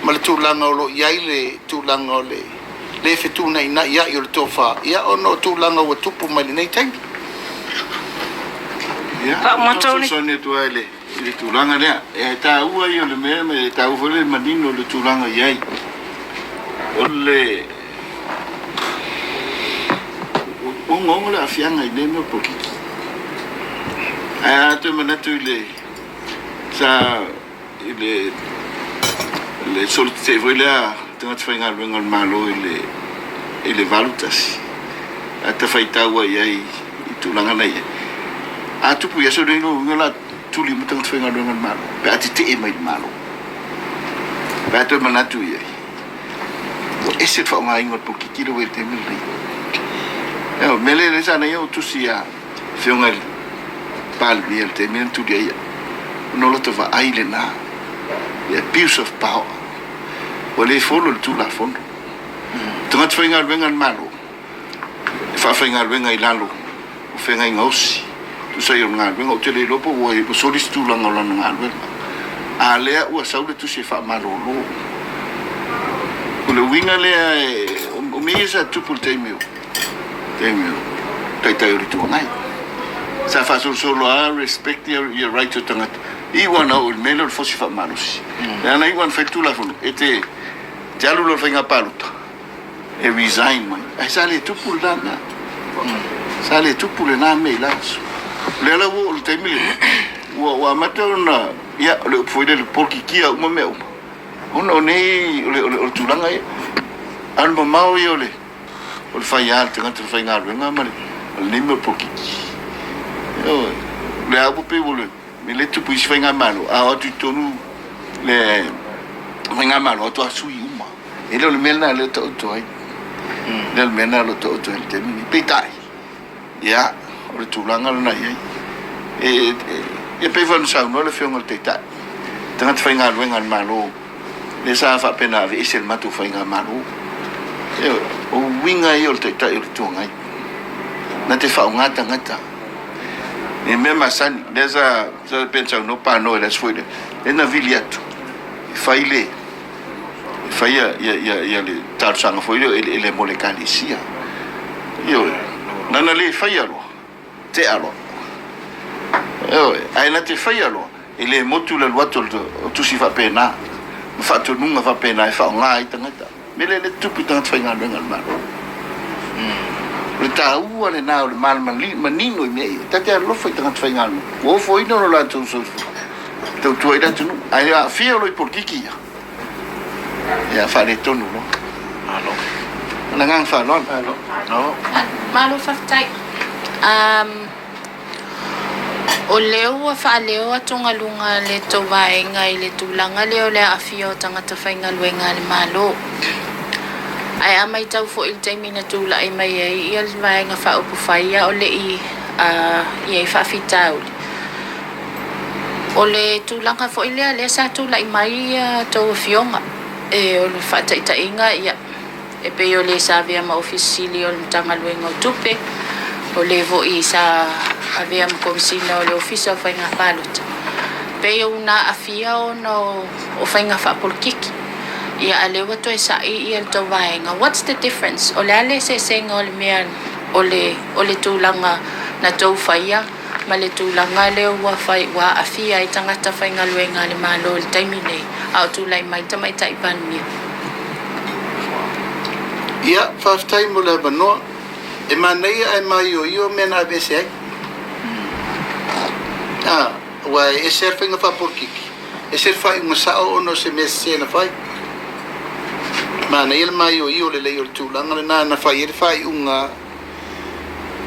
ma le tulaga o lo o i ai le tulaga o le le fetunaina'i o le tofa, ia ona o tulaga ua tupu mai lenei taimi. Ia, fesoasoani atu lava i le tulaga lea. E taua ia o le mea, e taua foi le manino o le tulaga e i ai. O le ogaoga le aafiaga i nei mea o polokiki. Ae a toe manatu i le sa i le le solo tetee foi lea tagata faigaluega o le Malo i le i le 81 a ta faitau ai i ai i tulaga na i ai. A tupu i aso nei lona uiga o le a tuli uma tagata faigaluega o le Malo pe a tetee mai i le Malo. Pe a toe manatu i ai. Ua ese le faaaogaina o le polokiki lea ua i ai i le taimi lenei. Ioe, o le mea lea sa naia ou tusi ia Afioga i le Palemia i le taimi lea na tuli ai au, ona o lota vaai lena, the abuse of power, ua le follow le Tulafono. O tagata faigaluega a le Malo, e faafaigaluega i lalo o feagaiga osi, tusa ai o le galuega. Ou te le iloa po ua soli se tulaga o lana galuega, a lea ua sau le tusi e faamalolo. O le uiga lea, o mea ia sa tutupu i le taimi o taimi o Taitai o le Itu Agai. Sa faasolosolo lava respect ia rights o tagata, iu lava ina oo i le mea lea o le fosi faamalosi. Leaga na iu lava ina fai le Tulafono, e te alu loa i le faiga palota, e resign mai. Ae sa le tupu lena mea. Sa le tupu lena mea i la aso. O lea la ua oo i le taimi lenei, ua amata ona, ia, o le upu foi lele, polokikia uma mea uma, ona o nei, o le tulaga ia. A o le mamao ia o le fai a le tagata faigaluega ma lenei mea o le polokiki. Ioe. O lea ua pei ua mea lea e tupu i isi faigamalo, a o atu i totonu le faigamalo, o atu lava sui uma. E le o le mea lena o lea e taoto ai. E le o le mea lena o lo o taoto ai i le taimi lenei. Peitai, ia, o le tulaga lena e i ai. E, e, e pei foi ona saunoa le Afioga i le Taitai, tagata faigaluega a le Malo, lea sa faapena aveese le matou faigamalo. Ioe, o uiga ia o le Taitai o le Itu Agai, na te faaaoga tagata i mea masani. Lea sa, sa pei ona saunoa Pano i le aso foi lea, lea na vili atu e fai le e faia le talosaga foi lea o eleele mo le Ekalesia. Ioe, na na le faia loa, tea loa. Ioe, ae na te faia loa, e le motu le alu atu o tusi faapena, ma faatonuga faapena e faaaoga ai tagata. O le mea lea e tupu i tagata faigaluega a le Malo. O le taua lena o le manino i mea ia. Ta te alofa i tagata faigaluega, ua ofoina lo latou soifua. Tautua ai le atunuu. Ae aafia loa i polokiki ia, ia faaletonu loa. Malo. Ma le agaga faaaloalo. Malo. Malo. Malo faafetai. Um, o lea ua faaleo atugaluga a le tou vaega i le tulaga lea o le aafia o tagata faigaluega a le Malo. Ae a matau foi i le taimi na tulai mai ai ia le Vaega Faaupufai a o le i i ai faafitauli, o le tulaga foi lea lea sa tulai mai a outou afioga, e o le faataitaiga ia, e pei o le sa avea ma Ofisa Sili o le Matagaluega o Tupe, o le foi sa avea ma Komesina o le Ofisa o Faiga Palota, pei ua aafia ona o faiga faapolokiki. Ia, a o lea ua toe sa'i le tou vaega. What's the difference? O le a le eseesega o le mea o le, o le tulaga na tou faia ma le tulaga lea ua fai, ua aafia ai tagata faigaluega a le Malo i le taimi nei, a o tulai mai le Tamaitai Palemia? Ia, faafetai mo le avanoa. E manaia ae maioio mea na aveese ai. A, aua e ese lava le faiga faapolokiki, ese le faaiuga sao ona o se mea sese na fai. Manaia le maioio lelei o le tulaga lena na fai ai le faaiuga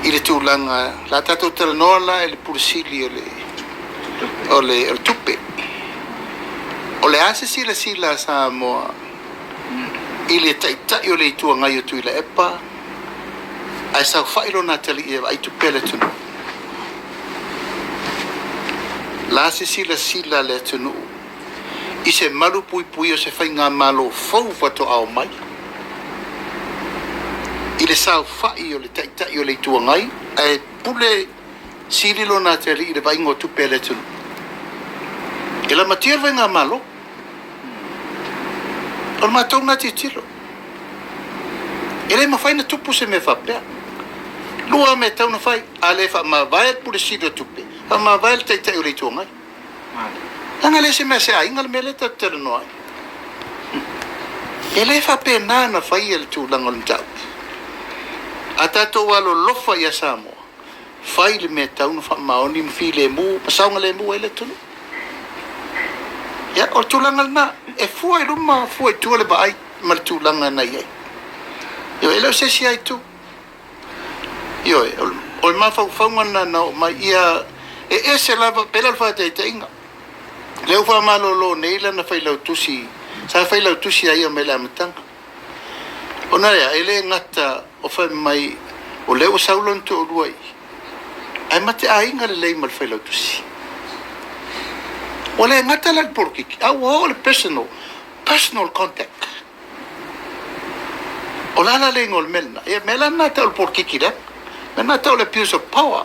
i le tulaga la tatou talanoa la i le Pule Sili o le o le o le tupe. O le a se silasila a Samoa i le Taitai o le Itu Agai o Tuilaepa ae saofai lona atalii e vaai tupe a le atunuu? La se silasila a le atunuu i se malu puipuia o se faigamalo fou faatoa omai i le saofai o le Taitai o le Itu Agai ae pule sili lona atalii i le vaaiga o tupe a le atunuu? E lamatia le faigamalo. O le matou lena tilotilo. E le mafai ona tupu se mea faapea. Lua mea e tatau ona fai, a le faamavae le Pule Sili o Tupe, faamavae le Taitai o le Itu Agai. Leaga e le o se mea a se aiga le mea lea tatou te talanoa ai. E le faapena ona faia le tulaga o le mataupu. A tatou alolofa ia Samoa, fai le mea e tatau ona faamaoni ma filemu ma saogalemu ai le atunuu. Ia, o le tulaga lena, e fua i luma, fua i tua le vaai ma le tulaga na i ai. Ioe, e le o se isi lava itu. Ioe, o le mafaufauga lena na oo mai ia e ese lava, pei la o le faataitaiga, lea ua faamalolo nei lana failautusi, sa failautusi a ia mai le amataga. Ona e a? E le gata o fai mai o lea ua sau lona toalua i i, ae ma te aiga lelei ma le failautusi. Ua le gata la i le polokiki, a ua oo i le personal, personal contact. O le a la le igoa o le mea lena? Ia, mea la lena e tau o le polokiki leaga. Mea lena e tau o le abuse of power.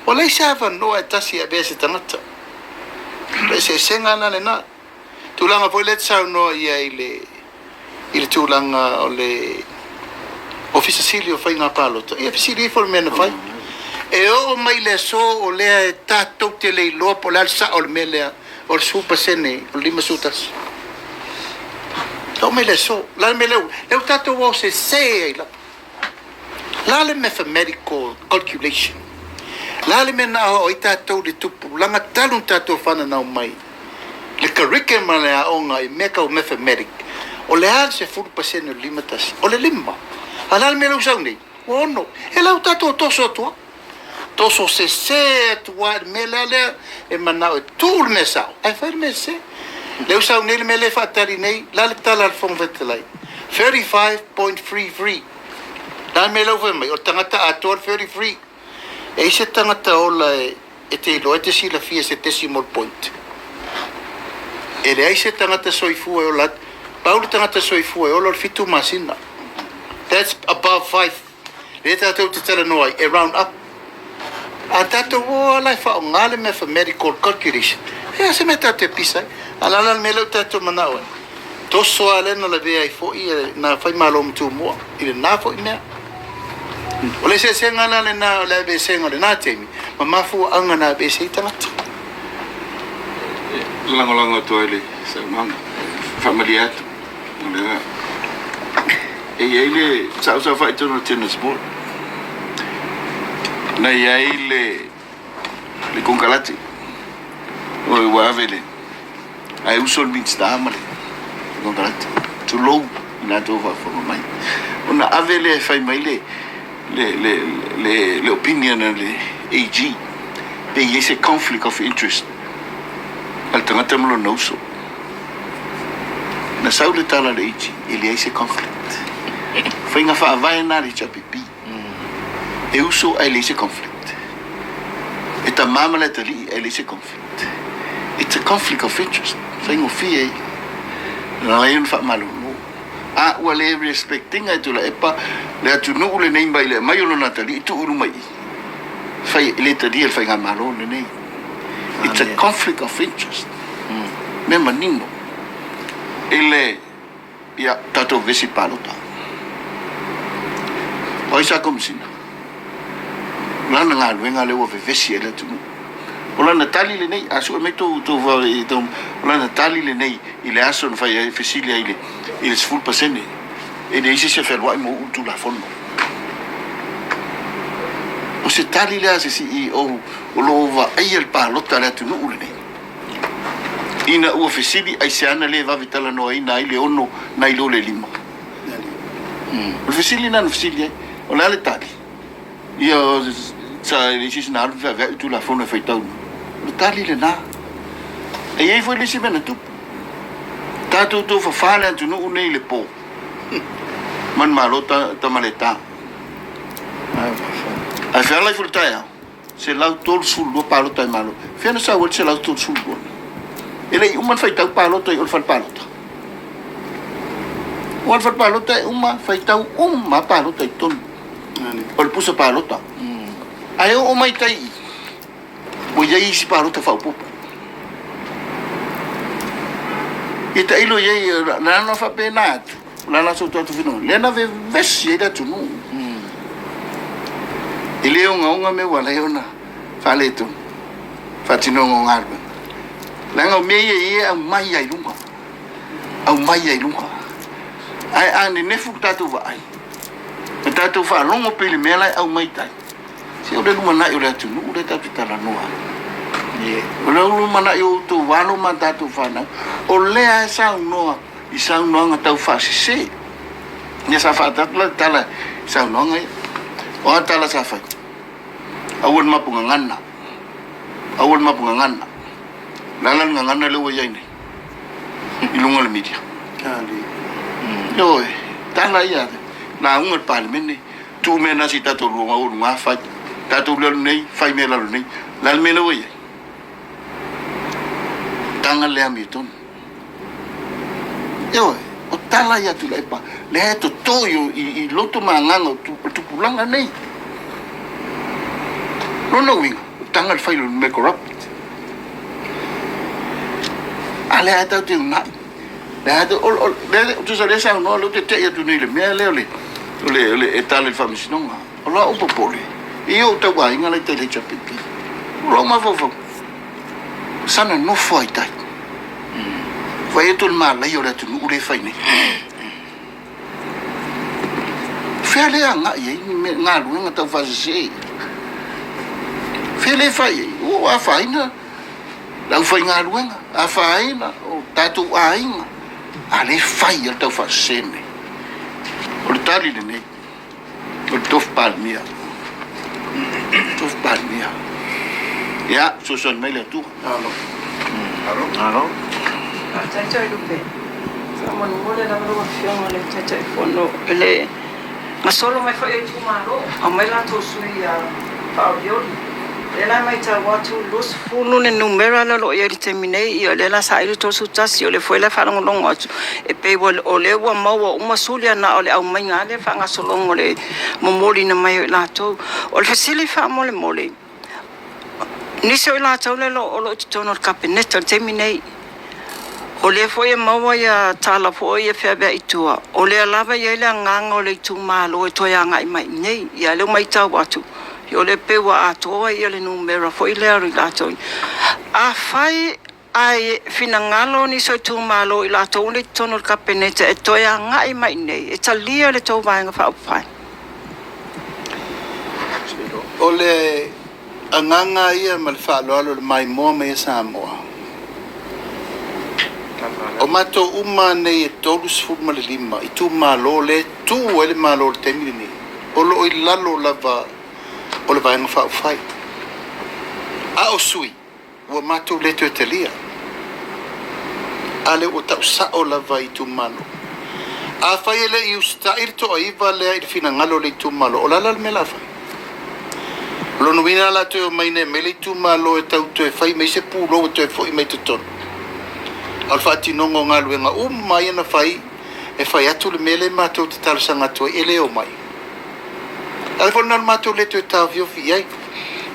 Ua leai se avanoa e tasi e avea e se tagata. O le eseesega la lena. Tulaga foi lea e te saunoa i ai i le, i le tulaga o le Ofisa Sili o Faiga Palota, ia fesili ifo le mea na fai. E oo mai le aso o lea e tatou te le iloa po o le a le sao o le mea lea o le 10% o le 51. E oo mai le aso, o le a le mea lea, lea ua tatou o sese ai lava. O le a le mathematical calculation? O le a le mea na aoao ai tatou i le tupulaga talu ona tatou fananau mai le curriculum ma le aoga i mea tau mathematic? O le a le 10% o le 51? O le 5. A o le a le mea lea ua sau nei? Ua 6. E la ua tatou toso atu lava. Toso sese atu lava i le mea lea lea e manao e tuu le mea sao ae fai le mea sese. Lea ua sau nei le mea lea e faatali nei, o le a le tala a le Fofoga Fetalai? 35.33. O le a le mea lea ua fai mai? O le tagata atoa le 33. E i ai se tagata ola e te iloa e te silafia se decimal point? E leai se tagata soifua e ola atu. Pau le tagata soifua e ola o le fitu masina. That's above five. Lea tatou te talanoa ai, e round up. A tatou o lava la e faaaoga le mathematical calculation, e a se mea tatou te pisa ai? A o le a la le mea lea ua tatou manao ai? Toso lava lea na lavea ai foi nā Faimalo ma Tumua i lena foi mea. O le eseesega la lena o le aveesega o lena taimi ma mafuaaga na aveese ai tagata. E lagolago atu ai le saunoaga, e faamalie atu. O lea e i ai le saosaofa'i tonu o le tennis ball. Na i ai le, le konekarate. Oi, ua ave le, ae uso le Minisita ma le konekarate, tulou i latou faafofoga mai, ona ave lea e fai mai le, le, le, le, le opinion a le AG, pe i ai se conflict of interest a le tagata ma lona uso. Na sau le tala a le AG, e leai se conflict. Faiga faavae lena a le HRPP. E uso ae leai se conflict. E tama ma le atalii ae leai se conflict. It's a conflict of interest. Faigofie ia. Na ala ai ona faamalolo. A ua le respect ina e Tuilaepa le atunuu lenei mai le aumai o lona atalii tuu i luma i i. Fai, e le talia e le Faigamalo lenei. It's a conflict of interest. Mea manino. I le Ia, tatou vevesi palota. O ai sa Komesina? O lana galuega lea ua vevesi ai le atunuu. O lana tali lenei, a sue mai tou, tou, tou, o lana tali lenei i le aso na fai ai, fesili ai i le, i le 10%. E leai se isi e fealuai ma uu le Tulafono. O se tali lea a se CEO o lo o vaaia le palota a le atunuu lenei. Ina ua fesili aisea na le vave talanoaina ai le ono nai lo le lima? O le fesili lena na fesili ai. O le a le tali? Ia, sa e leai se isi na alu feaveai le Tulafono e faitau. O le tali lena. E i ai foi le isi mea na tupu. Tatou tofafa le atunuu nei i le po. Manumalo Tamaleta. Ae feala ifo i le taeao. 132 palota e Malo. Fea na sau ai le 132? E le i uma ona faitau palota i o le fale palota. Aua o le fale palota e uma, faitau uma lava palota i totonu o le pusa palota. Ae oo mai tai i i, ua i ai isi palota faaopoopo. Ia tailo i ai, na ona faapena atu, O le a la so tatou finagalo? Lea na vevesi ai le atunuu. E le ogaoga mea ua ala ai ona faaletonu faatinoga o galuega. Leaga o mea ia e i ai e aumai lava i luga, aumai lava i luga. Ae a nenefu le tatou vaai ma tatou faalogo pea i le mea la e aumai i tai, se o le lumanai o le atunuu lea tatou te talanoa ai. O le lumanai o outou alo ma tatou fanau, o lea e saunoa i saunoaga tau faasese. Ia sa faatatu la le tala i saunoaga ia. O a tala sa fai? Aua le mapu gagana. Aua le mapu gagana. O le a la le gagana lea ua i ai nei i luga o le media? Ioe, tala ia lauga le Palemene, tuu mea na se i tatou luga o luga fai. Tatou lalo nei, fai mea lalo nei. O le a le mea lea ua i ai? Taga le amiotonu. Ioe, o tala ia Tuilaepa, lea e toto i, i loto ma agaga o tupulaga nei. Lona uiga, o taga le fai o le mea corrupt. A lea e tau te unai. Lea e, o, o, lea, tusa lea saunoa, lea ou te tei atu nei i le mea lea o le, o le, o le, e tala i le faamasinoga. O lau popole, i ou tauaiga la i tai i le HRPP. O lou mafaufau, sana nofo ai tai. Vaai atu le malaia o le atunuu lea e fai nei. Fea lea agai ai ni galuega tau faasese? Fea lea fai ai? Ua afaina le aufaigaluega, afaina o tatou aiga, a lea fai ai le tau faasese nei. O le tali lenei. O le tofi Palemia. Tofi Palemia. Ia, fesoasoani mai le Atua. Malo. Malo. Faafetai Toelupe. Faamolemole lava lau Afioga i le Taitaifono i le gasolo mai foi o itumalo, aumai latou sui faaolioli. O lea la e matau atu 20 le numera lea o lo o i ai i le taimi nei, ia o lea la saili 31, o lea foi la e faalogologo atu e pei o lea ua maua uma suli a na o le aumaiga lava lea faagasologa o le momoliina mai o i latou. O le fesili faamolemole, nisi o i latou lea o lo o i totonu o le Kapeneta i le taimi nei, o lea foi e maua ia tala foi ia feaveai i tua, o lea lava e i ai le agaga o le itumalo e toe agai mai i inei. Ia o lea ua matau atu, o lea pei ua atoa le numera foi lea o i latou. Afai Ae finagalo nisi o itumalo i latou nei i totonu o le Kapeneta e toe agai mai i inei e talia le tou Vaega Faaupufai. O le agaga ia ma le faaaloalo i le maimoa mai a Samoa. O matou uma nei e 35 itumalo lea e tu ai le Malo i le taimi lenei, o lo o i lalo lava o le Vaega Faaupufai. A o sui, ua matou le toe talia. A lea ua tau sao lava i itumalo. Afai e le i usitai le toaiva lea i le finagalo o le itumalo, o le a la le mea o le a fai? O lona uiga o le a toe omai nei e aumai le itumalo e tau toe fai mai se pulou e toe foi mai i totonu. A o le faatinoga o galuega uma ia na fai, e fai atu le mea lea matou te talosaga atu ai e le omai. O le ala foi lena o le matou le toe taofiofi i ai.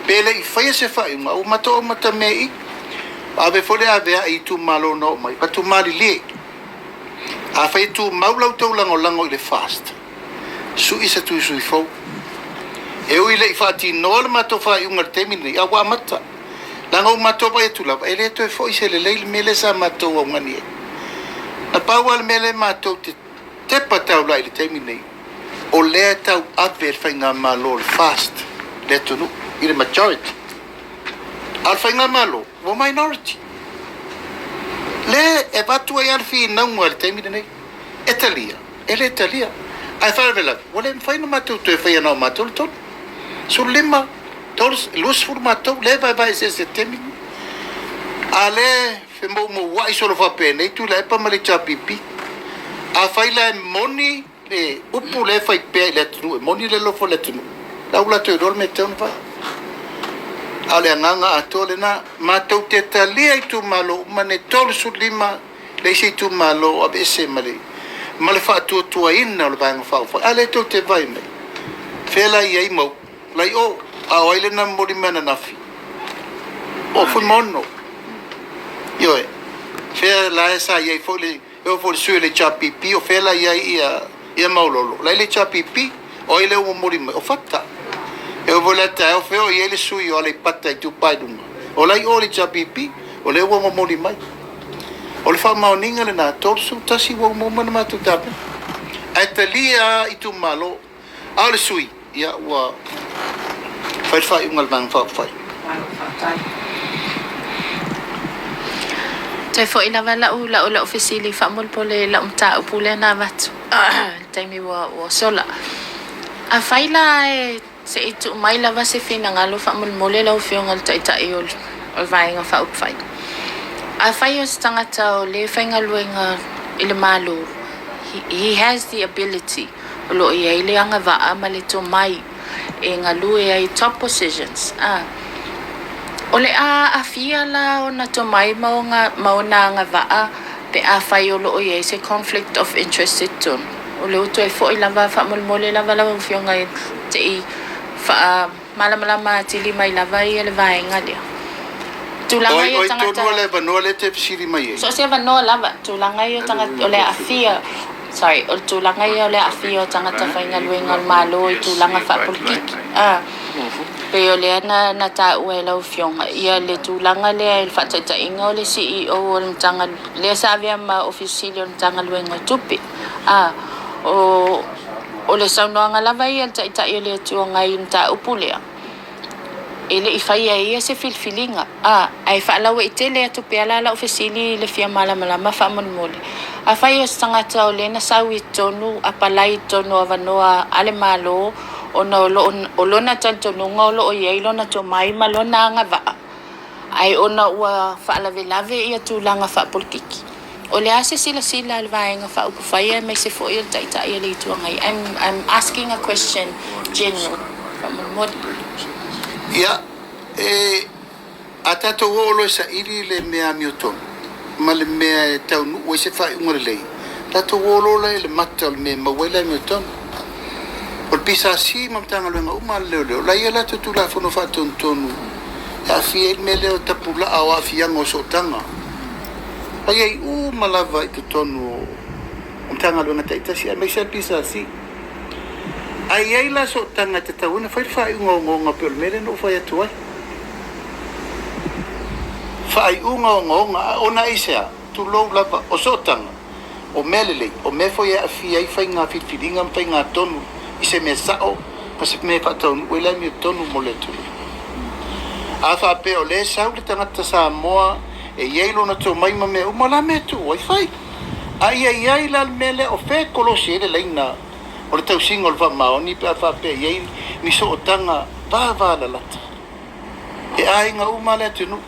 Pe le i faia se faaiuga, ua matou amatamea i i. Ave foi le avea'i i itumalo na oo mai, avatu malilie. Afai e tumau la outou lagolago i le FAST, sui se tui sui fou. E ui e le i faatinoa le matou faaiuga i le taimi lenei, a ua amata. Leaga ua matou vaai atu lava, e le toe foi se lelei le mea lea sa matou augani ai. Na pau lava le mea lea matou te tepa taulai i le taimi lenei, o lea e tauave e le Faigamalo o le FAST le atunuu i le majority. A o le Faigamalo, ua minority. Lea e avatu ai lava le finauga i le taimi lenei, e talia, e le talia. Ae faalavelave, ua le mafai ona matou toe faia na o matou le tolu, 15, 20 matou lea e vaevae eseese i le taimi lenei. A o lea e femoumouai solo faapenei Tuilaepa ma le HRPP. Afai la e moni le upu lea e fai pea i le atunuu, e moni le alofa o le atunuu, la ua latou iloa le mea e tatau ona fai. A o le agaga atoa lena, matou te talia itumalo uma nei, 35 le isi itumalo o aveese ma le ma le faatuatuaina o le Vaega Faaupufai. A lea tou te vaai mai, fea la e i ai Mauu? La i o. A o ai lea na momoli mai ananafi? O Fuimaono. Ioe. Fea la e sa i ai foi le E oo foi i le sui o le HRPP, o fea la e i ai ia Maulolo? O la e i le HRPP. O ai lea ua momoli mai? O Fata. E oo foi i le taeao, o fea o i ai le sui o Aleipata Itupa i Luga? O la e i o i le HRPP. O lea ua momoli mai. O le faamaoniga lena, 31 ua uma uma ona matou tapena. Ae talia lava itumalo. A o le sui, ia ua fai le faaiuga a le Vaega Faaupufai. Malo faafetai. Toe foi lava lau lau lau fesili faamolemole i lau mataupu lea na avatu i le taimi ua ua sola. Afai la e se i tuu mai lava se finagalo faamolemole lau Afioga i le Taitai o le Vaega Faaupufai. Afai o se tagata o lea e faigaluega i le Malo, he has the ability o lo o i ai le agavaa ma le tomai e galue ai top positions a. O le a aafia la ona tomai ma ona agavaa pe afai o lo o i ai se conflict of interest i totonu. O lea ua toe foi lava faamolemole lava lau Afioga se i faa malamalama atili mai lava ia le vaega lea. Tulaga Oi, ia oi tagata. tonu le avanoa lea e te fesili mai ai. So o se avanoa lava, tulaga ia o tagata o le aafia, sorry, o le tulaga ia o le aafia o tagata faigaluega o le Malo i tulaga faapolokiki. A, pei o lea na, na taua e lau Afioga, ia le tulaga lea i le faataitaiga o le CEO o le Matagaluega, lea sa avea ma Ofisa Sili o le Matagaluega o Tupe. A, o, O le saunoaga lava ia a le Taitai o le Itu Agai i le mataupu lea, e le i faia e ia se filifiliga, a, ae faalauaitele atu pea la lau fesili i le fia malamalama faamolemole. Afai o se tagata o lea na sau i totonu, apalai i totonu o avanoa a le Malo ona o lo o lona talitonuga o lo o i ai lona tomai ma lona agavaa, Ae ona ua faalavelave ia tulaga faapolokiki, o le a se silasila a le Vaega Faaupufai aemaise foi o le Taitai o le Itu Agai? I'm, I'm asking a question general, faamolemole. Ia, e, a tatou oo loa e saili le mea amiotonu ma le mea e taunuu ai se faaiuga lelei, tatou o loa lea i le mata o le mea e maua ai le amiotonu. O le PSC ma Matagaluega uma a le Leoleo, o la e i ai a latou Tulafono Faatonutonu e aafia ai le mea lea o tapulaa o aafiaga o sootaga. E i ai uma lava i totonu o Matagaluega taitasi aemaise lava le PSC. A i ai la sootaga e tatau ai ona fai le faaiuga ogaoga pei o le mea lea na ou fai atu ai. Faaiuga ogaoga, ona aisea? Tulou lava, o sootaga, o mea lelei, o mea foi e aafia ai faiga filifiliga ma faiga tonu i se mea sao ma se mea e faataunuu ai le amiotonu mo le atunuu. A faapea o lea e sau le tagata Samoa E i ai lona tomai ma mea uma, o le a mea e tuu ai? Fai! A ia i ai la le mea lea, o fea e kolosi ai le laina o le tausiga o le faamaoni pe a faapea e i ai ni sootaga vavalalata? E aiga uma le atunuu.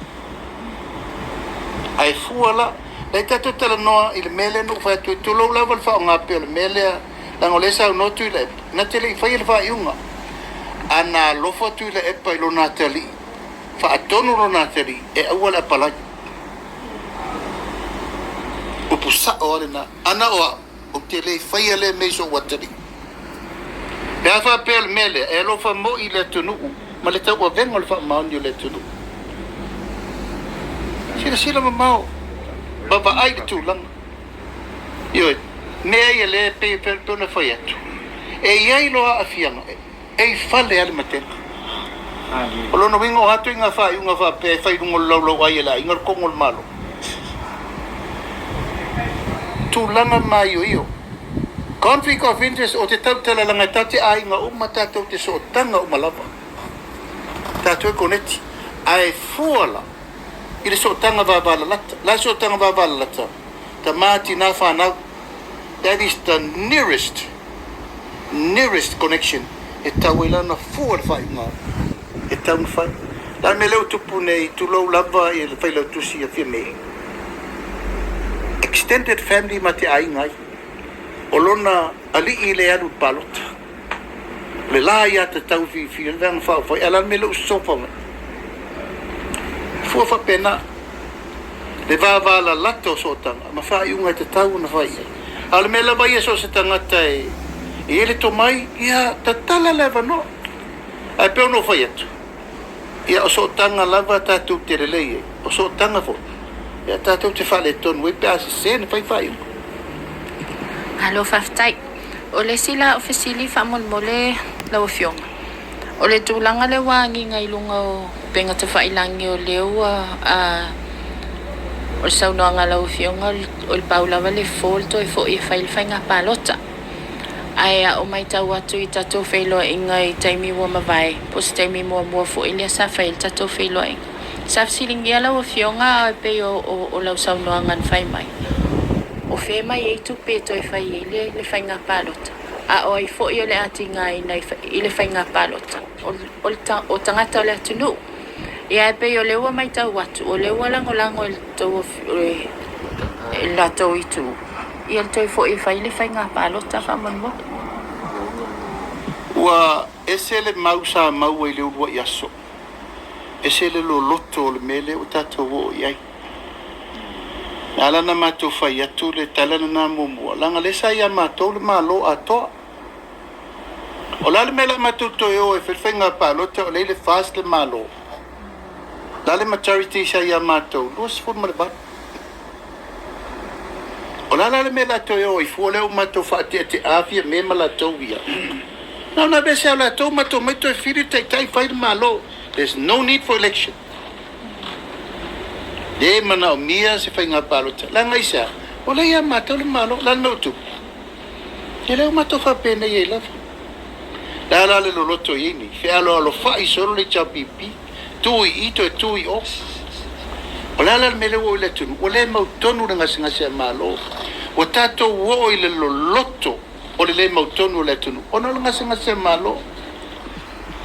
Ae fua la, lea tatou talanoa i le mea lea na ou fai atu ai, tulou lava le faaaoga pea o le mea lea, leaga o lea e saunoa Tuilaepa, na te le i faia le faaiuga. A na alofa Tuilaepa i lona atalii, faatonu lona atalii e aua le apalai. Upu sao lava lena. A na o au, Ou te le faia lea mea i sou atalii. Pe a faapea o le mea lea, e alofa moi i le atunuu ma le tauavega o le faamaoni o le atunuu. Silasila mamao ma vaai i le tulaga. Ioe, mea ia lea e pei ona fai atu, e i ai loa aafiaga, E i fale lava le matega. O lona uiga o a ituaiga faaiuga faapea e fai i luga o le laulauai a le aiga o le kogo o le Malo? Tulaga maioio. Conflict of interest, ou te tautala leaga e tatou te aiga uma, tatou te sootaga uma lava. Tatou e koneti. Ae fua la i le sootaga vavalalata. O le a le sootaga vavalalata? Tama, tina, fanau. That is the nearest. nearest connection e tau ai lana fua le faaiuga e tau na fai. Le a le mea lea ua tupu nei, tulou lava i le failautusi a Fiamē. Extended family ma te aiga ai. O lona alii lea e alu i le palota. O le la ia tatau fiafia le Vaega Faaupufai, ae o le a le mea lea ua sosofa mai? Fua faapena le vavalalata o sootaga ma faaiuga e tatau ona fai i ai. A o le mea lava ia so o se tagata e i ai le tomai, ia tatala le avanoa. Ae pei ona ou fai atu, ia o sootaga lava tatou te lelei ai, o sootaga foi, ia tatou te faaletonu ai pe a sese ona fai faaiuga. Malo faafetai. O le isi la o fesili faamolemole lau Afioga, o le tulaga lea ua agiga i luga o upega tafailangi o lea ua o le saunoaga a lau Afioga o le pau lava le fofo le toe foi e fai le faiga palota. Ae a ou matau atu i tatou feiloaiga i taimi ua mavae, po o se taimi muamua foi lea sa fai ai le tatou feiloaiga, sa fesiligia lau Afioga e pei o lau saunoaga na fai mai, o fea mai ai tupe e toe fai ai le faiga palota, a o ai foi o le a tigaina i le faiga palota, o tagata o le atunuu. Ia e pei o lea ua matau atu, o lea ua lagolago e le latou itu, ia le toe foi e fai le faiga palota faamolemole. Ua ese le mau sa maua i le uluai aso, ese le loloto o le mea lea ua tatou oo i ai. Na ala ona matou fai atu le tala lena muamua, leaga lea sa ia matou le Malo atoa. O le a le mea o le a matou toe o e fai le faiga palota o lea i le FAST le Malo? O le a le majority sa ia matou? 28. O le a la le mea o le a toe o ai fua lea ua matou faateatea Fiame ma latou ia? Na ona aveese lava o latou matou omai toe fili le taitai fai le Malo. There's no need for election. Le manaomia se faiga palota. Leaga aisea? O lea ia matou le Malo. O le a le mea ua tupu? E le o matou faapenei ai lava. Le a la le loloto i ai nei? Fealoalofai solo le HRPP, tu i i toe tu i o. O le a la le mea lea ua oo i le atunuu? Ua le mautonu le gasegase a Malo. Ua tatou oo i le loloto o le le mautonu o le atunuu ona o le gasegase a Malo.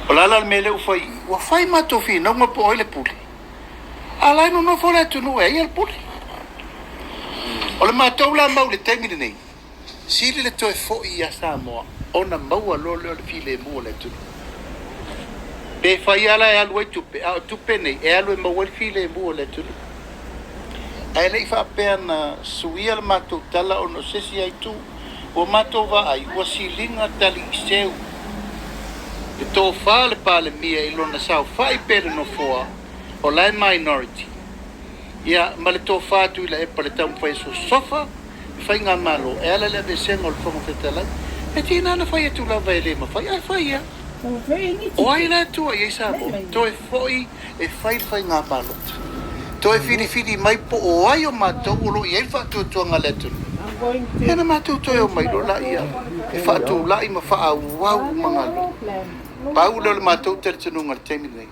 O le a la le mea lea ua fai i i? Ua fai matou finauga po o ai le pule. A la e nonofo le atunuu e ai le pule. O le matou la mau i le taimi lenei, Sili le toe foi ia Samoa ona maua loa lea o le filemu o le atunuu. Pe fai lava la e alu ai tupe, a o tupe nei e alu e maua ai le filemu o le atunuu. Ae le i faapea na suia le matou tala ona o se isi itu, ua matou vaai ua siliga taliiseu le tofa a le Palemia i lona saofai pe le nofoa o la e minority, ia ma le tofa a Tuilaepa i le taumafai e sosofa Faigamalo e ala i le aveesega o le Fofoga Fetalai, e tiga ona fai atu lava e le mafai, ae fai ia. O ai la e tua i ai Samoa? Toe foi e fai le faiga palota. Toe filifili mai po o ai o matou o lo o i ai le faatuatuaga a le atunuu. Ia ona matou toe omai loa laia e faatulai ma faaauau uma galuega. Pau lea o le matou talitonuga i le taimi lenei,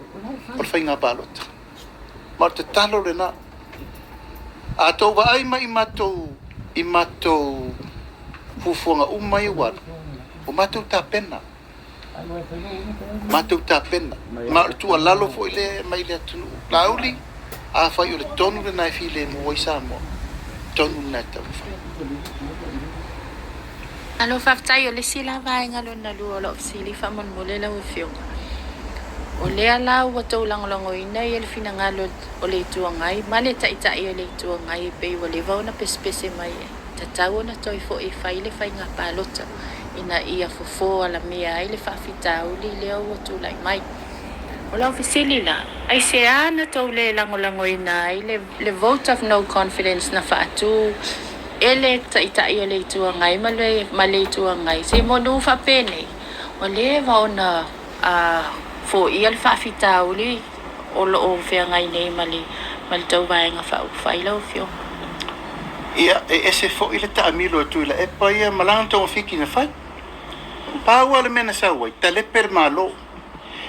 o le faiga palota. Ma o le tatalo lena. A tou vaai mai i matou, i matou fuafuaga uma ia ua alu, ua matou tapena, matou tapena. Ma o le tuualalo foi lea e aumai i le atunuu, Laauli, afai o le tonu lena e filemu ai Samoa, tonu lena e taumafai. Malo faafetai o le isi la vaega lona lua o lau fesili faamolemole lau Afioga. O lea la ua tou lagolagoina ia le finagalo o le Itu Agai ma le Taitai o le Itu Agai e pei ua leva ona pesepese mai e tatau ona toe foi e fai le faiga palota ina ia fofo alamea ai le faafitauli lea ua tulai mai. O lau fesili la, aisea na tou le lagolagoina ai le le vote of no confidence na faatu e le Taitai o le Itu Agai ma le ma le Itu Agai se manu faapenei, ua leva ona foia le faafitauli o lo o feagai nei ma le ma le tou Vaega Faaupufai lau Afioga. Ia, e ese foi le taamilo e Tuilaepa ia ma lana togafiti na fai. Pau lava le mea na sau ai, talepe le Malo.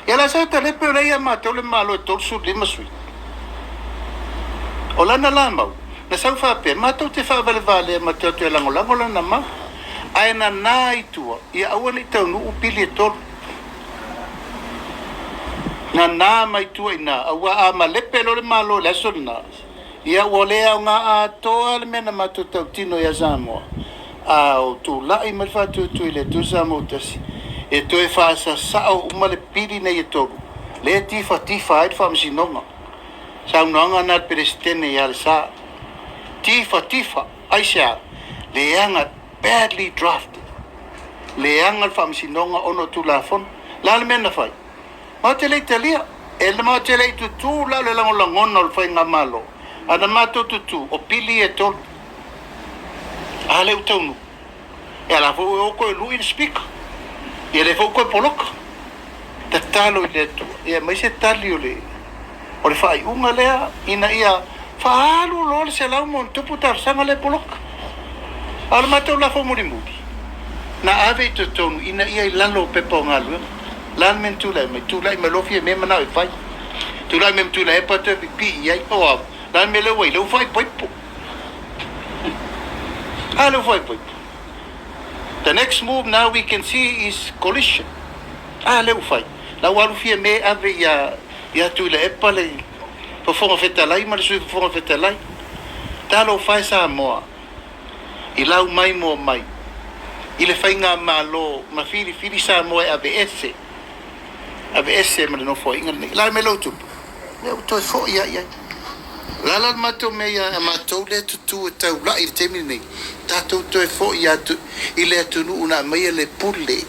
Ia la sa talepe o lea ia matou le Malo e 35 sui. O lana la mau, na sau faapea, matou te faavalevalea ma te o atu e lagolago lana mau. Ae nana i tua, ia aua ne i taunuu pili e tolu. Nana mai tua i ina, aua a malepe loa le Malo i le aso lena, ia ua le aoga atoa le mea na matou tautino ia Samoa, a o tulai mai le faatuatua i le Atua Samoa ua tasi, e toe faasasao uma le pili nei e tolu, lea e tifatifa ai le Faamasinoga. Saunoaga na a le Peresetene ia Alesa. Tifatifa! Aisea? Leaga, badly drafted. Leaga le Faamasinoga ona o Tulafono. O le a le mea na fai? Matou te le i talia. E matou te le i tutū la o le lagolagona o le faigamalo, a na matou tutū, o pili ia e tolu. A lea ua taunuu. Ia la foi ua o toe lui le Speaker. Ia lea foi ua toe poloka. Tatalo i le Atua ia aumai se tali o le o le faaiuga lea ina ia faaalu loa le 100+ talosaga lea e poloka. A o le matou lafo mulimuli, na ave i totonu ina ia i lalo o pepa o galuega. O le a le mea na tulai mai? Tulai mai loa Fiamē manao e fai. Tulai mai ma Tuilaepa toe pipii i ai. O a? O le a le mea lea ua i ai? Lea ua faaipoipo. A lea ua faaipoipo. The next move now we can see is coalition. A lea ua fai. La ua alu Fiamē ave ia ia Tuilaepa le Fofoga Fetalai ma le Sui Fofoga Fetalai. Talofa e Samoa i lau mai moa mai i le faigamalo na filifili Samoa e aveese, aveese ma le Nofoaiga lenei. La mai lou tupu, lea ua toe foi lava i ai. O le a la le matou mea ia a matou lea e tutū e taulai i le taimi lenei, tatou toe foi atu i le atunuu na aumaia le pule,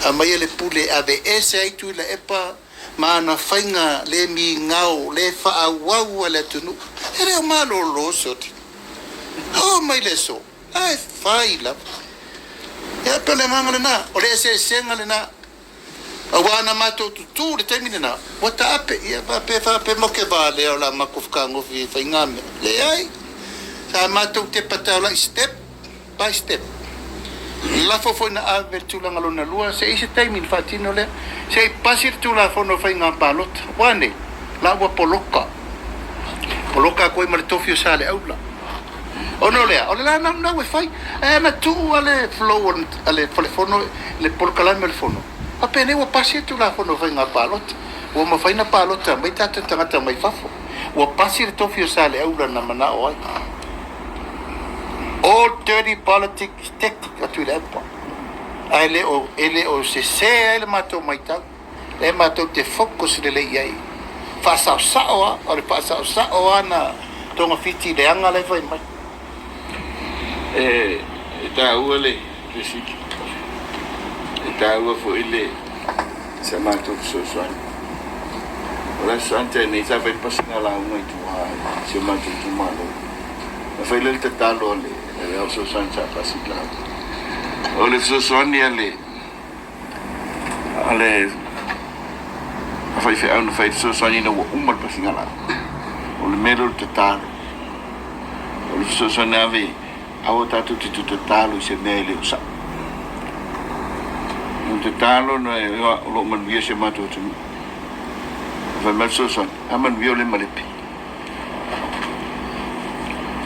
aumaia le pule e aveese ai Tuilaepa ma ana faiga le migao le faaauau a le atunuu. E le o malolo soli. Oo mai le aso, ae fai lava. Ia, pei o le agaga lena, o le eseesega lena. Aua ana matou tutū i le taimi lena, ua taape, ia faapea faapea ma ke valea o le a matou fakagofi i faigamea. Leai, sa matou tepa taulai step by step. Lafo foi na ave le tulaga lona lua, se i se taimi na faatino lea, se i pasi le Tulafono o Faiga Palota. Ua nei, la ua poloka. Poloka atu ai ma le tofi o Saleaula. Ona o lea, o le la naunau e fai, ae ana tuu a le flow a le Falefono, le polokalame o le Fono, faapenei ua pasi le Tulafono o Faiga Palota. Ua mafai ona palota mai tatou tagata mai fafo. Ua pasi le tofi o Saleaula na manao ai. All dirty politics tactic a Tuilaepa. Ae le o, e le o sese ai le matou matau. Lea matou te focus lelei i ai. Faasaosao lava, o le faasaosao lava na togafiti leaga la e fai mai. E taua le fesili. E taua foi le sa matou fesoasoani. O le Aso Ante nei sa fai pasina lauga i tua i si o matou itumalo. Na fai lea le tatalo a le au fesoasoani sa pasi i lauga. O le fesoasoani a le a le faifeau na fai fesoasoani ina ua uma le pasiga lauga. O le mea lea o le tatalo. O le fesoasoani ave Aua tatou te tatalo i se mea e le o sao. O le tatalo na o lo o manuia si o matou atunuu. Fai mai le fesoasoani, a manuia o lea malepe.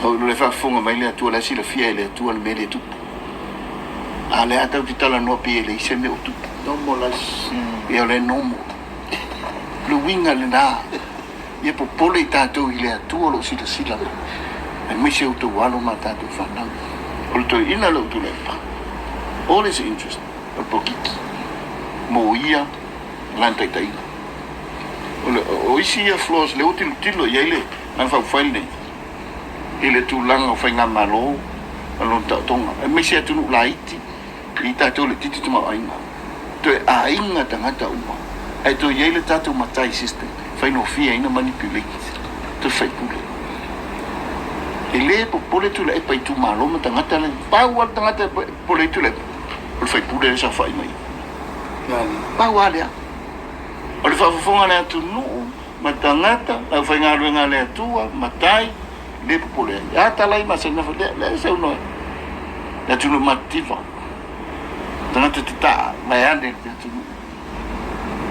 O le faafofoga mai le Atua, la e silafia e le Atua le mea lea e tupu. A lea tatou te talanoa pei e leai se mea o tupu. Normal life. Ia o le normal. O le uiga lena, ia popole i tatou i le Atua o lo o silasila mai, aemaise outou alo ma a tatou fanau. O le toeaina lea o Tuilaepa, all his interest o le polokiki mo ia lana taitaiga. O, le, o isi ia flaws lea ua tilotilo i ai le Vaega Faaupufai lenei i le tulaga o faigamalo ma lona taotoga, aemaise atunuu laiti i tatou le itiiti tamaoaiga. Toe aiga tagata uma, ae toe i ai le tatou matai system e faigofie ai ona manipulate toe faipule. E le popole Tuilaepa i itumalo ma tagata la, pau lava le tagata e popole ai Tuilaepa, o le faipule lea e saofai mai i. Pau lava lea. O le faafofoga a le atunuu ma tagata, le aufaigaluega a le Atua, matai, le popole ai. A talai ma se nafa, lea, lea e saunoa ai. Le atunuu matitiva, tagata tataa, vaeane le atunuu.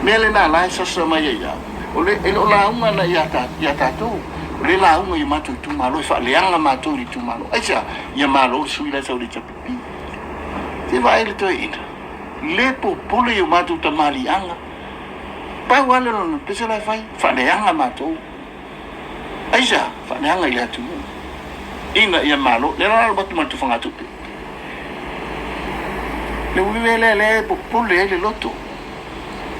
Mea lena la e sasa mai ai au, o le, e le o lauga ana ia, ta, ia tatou, o le lauga i o matou itumalo, e faaleaga matou i le itumalo. Aisea? Ia malo le sui la e sau i le HRPP. Se vaai le toeaina, le popole i o matou tamaliiaga, Pau lava lea o lona pese la e fai, faaleaga matou. Aisea? Faaleaga i le atunuu ina ia malo. Lea la alu atu ma le tufagatupe. Le uiga lea lea e popole ai le loto.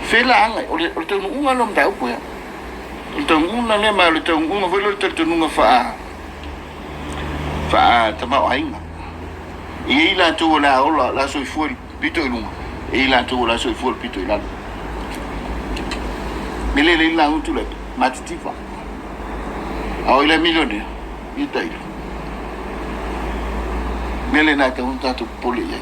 Fela aga, o le, o le taunuuga lea o mataupu ia. O le taunuuga lea, ma o le taunuuga foi lea o le talitonuga faa, faa tamaoaiga. E i ai latou o le a ola, o le a soifua i le pito i luga, e i ai latou o le a soifua i le pito i lalo. Me le lei lauga Tuilaepa, matitiva. A o ai la e milionea? Ia tailo. Mea lena e tatau ona tatou popole i ai.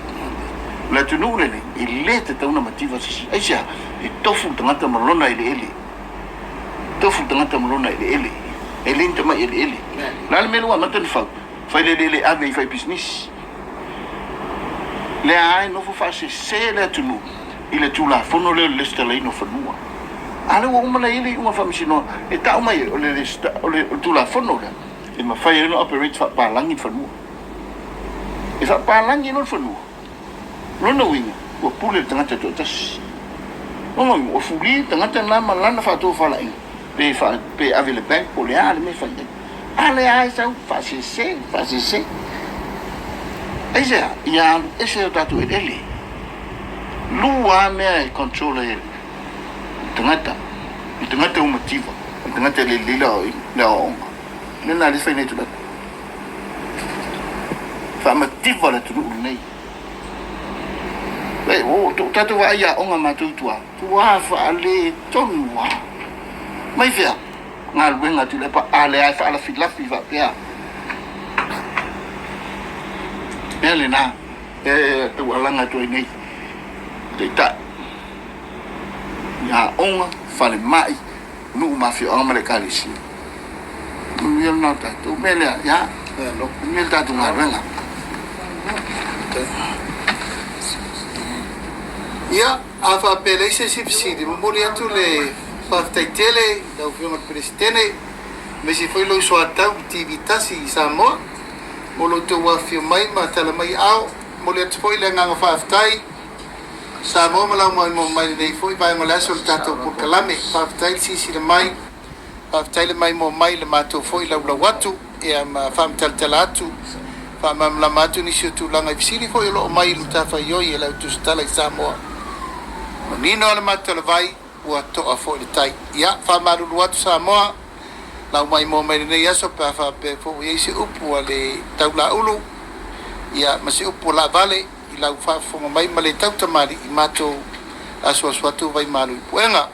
O le atunuu lenei, e le tatau ona mativa se isi. Aisea? E tofu le tagata ma lona eleele. Tofu le tagata ma lona eleele. E le ni tamai eleele. O le a le mea lea ua amata ona fau? Fai le eleele ave i faipisinisi. Lea lava e nofo faasese le atunuu i le Tulafono lea o le lesitalaina o fanua. A lea ua uma ona i ai le iuga faamasinoga e tau mai ai o le o le Tulafono lea e mafai ai ona operate faapalagi le fanua. E faapalagi loa le fanua, o lona uiga ua pule le tagata e toatasi. O lona uiga ua fuli le tagata lena ma lana faatofalaiga pe pe ave i le bank po o le a le mea e fai ai. A lea e sau faasese, faasese. Aisea? Ia alu ese o tatou eleele. Lua lava mea e control ai e le tagata. Le tagata ua mativa, le tagata e lelei le aoaoga. O le mea lena lea e fai nei Tuilaepa. Faamativa le atunuu lenei. Ua tatou vaai i aoga matou i tua, tua faaletonu lava. Mai fea? Galuega a Tuilaepa, a lea e faalafilafi faapea. Mea lena e taualaga atu ai nei Taitai i aoga, falemai, nuu ma afioaga ma le Ekalesia. Manuia lena o tatou. Mea lea, ia, manuia le tatou galuega. Ia, a faapea e leai se isi fesili, momoli atu le faafetai tele i lau Afioga i le Peresetene, aemaise foi lou soatau i TV tasi i Samoa mo lo outou afifio mai ma tala mai aao. Momoli atu foi le agaga faafetai Samoa ma lau maimoa mai lenei foi vaega o le aso o le tatou polokalame. Faafetai le silasila mai, faafetai le maimoa mai i le matou foi laulau atu ia ma faamatalatala atu, faamalamalama atu nisi o tulaga i fesili foi o lo o mai i le matafaioi e le au tusitala i Samoa. Manino lava le matalavai, ua toa foi le tai. Ia, faamalulu atu Samoa, lau maimoa mai lenei aso pe a faapea foi ua i ai se upu a le taulaulu, ia, ma se upu a laavale i lau faafofoga mai ma le tautamalii i matou asuasu atu vaimalu i puega.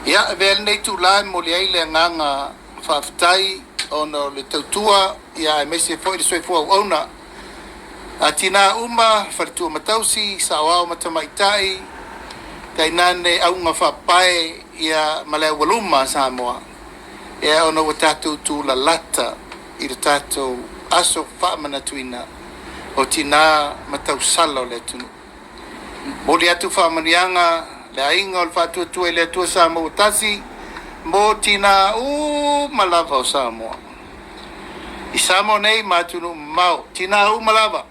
Ia, avea lenei itula e momoli ai le agaga faafetai ona o le tautua, ia, aemaise foi le soifua auauna a tina uma, faletua ma tausi, saoao ma tamaitai, tainane auga faapae, ia, ma le aualuma a Samoa, ia, ona ua tatou tulalata i le tatou aso faamanatuina o tina ma tausala o le atunuu. Momoli atu faamanuiaga le aiga o le Faatuatua i le Atua Samoa ua tasi mo tina uma lava o Samoa. I Samoa nei ma atunuu mamao, tinā uma lava,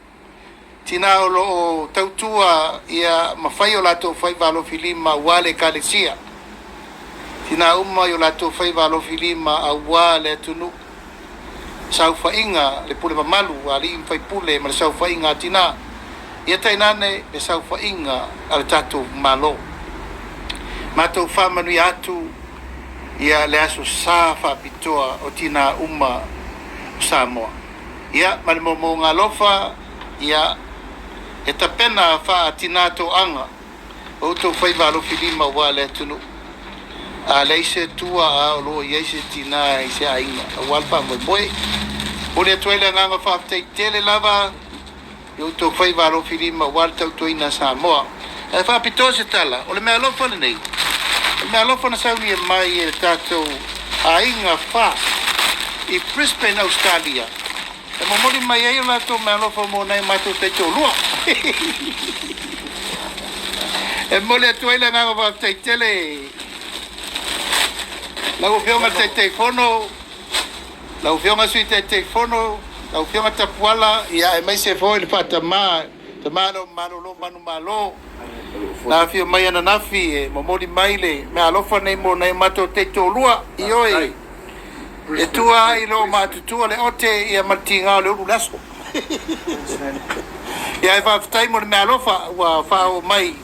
tinā o lo o tautua ia ma fai o latou faiva alofilima aua le Ekalesia, tinā uma i o latou faiva alofilima aua le atunuu, saofaiga le pule mamalu a alii ma faipule ma le saofaiga a tinā, ia tainane le saofaiga a le tatou Malo. Matou faamanuia atu ia le Aso Sa faapitoa o tinā uma o Samoa. Ia, ma le moomooga alofa, ia, e tapena faa-tinā toaga o outou faiva alofilima aua le atunuu. A leai se tua a o lo o i ai se tinā i se aiga aua le faamoemoe. Momoli atu ai le agaga faafetai tele lava i outou faiva alofilima aua le tautuaina a Samoa. Ae faapitoa se tala, o le meaalofa lenei, o le meaalofa na saunia mai e le tatou aiga fa i Brisbane, Ausetalia, e momoli mai ai o latou meaalofa mo nai o matou taitoalua. E momoli atu ai le agaga faafetai tele i lau Afioga i le Taitaifono, Lau Afioga i le Sui Taitaifono, lau Afioga Tapuala, ia aemaise foi le faatama, tama lea o Malolo Manumalo, na afio mai ananafi e momoli mai le meaalofa nei mo nai o matou taitoalua. Ioe, e tua ai lo maatutua le ote ia ma le tiga o le ulu le aso. Ia ae faafetai mo le meaalofa ua faaoo mai.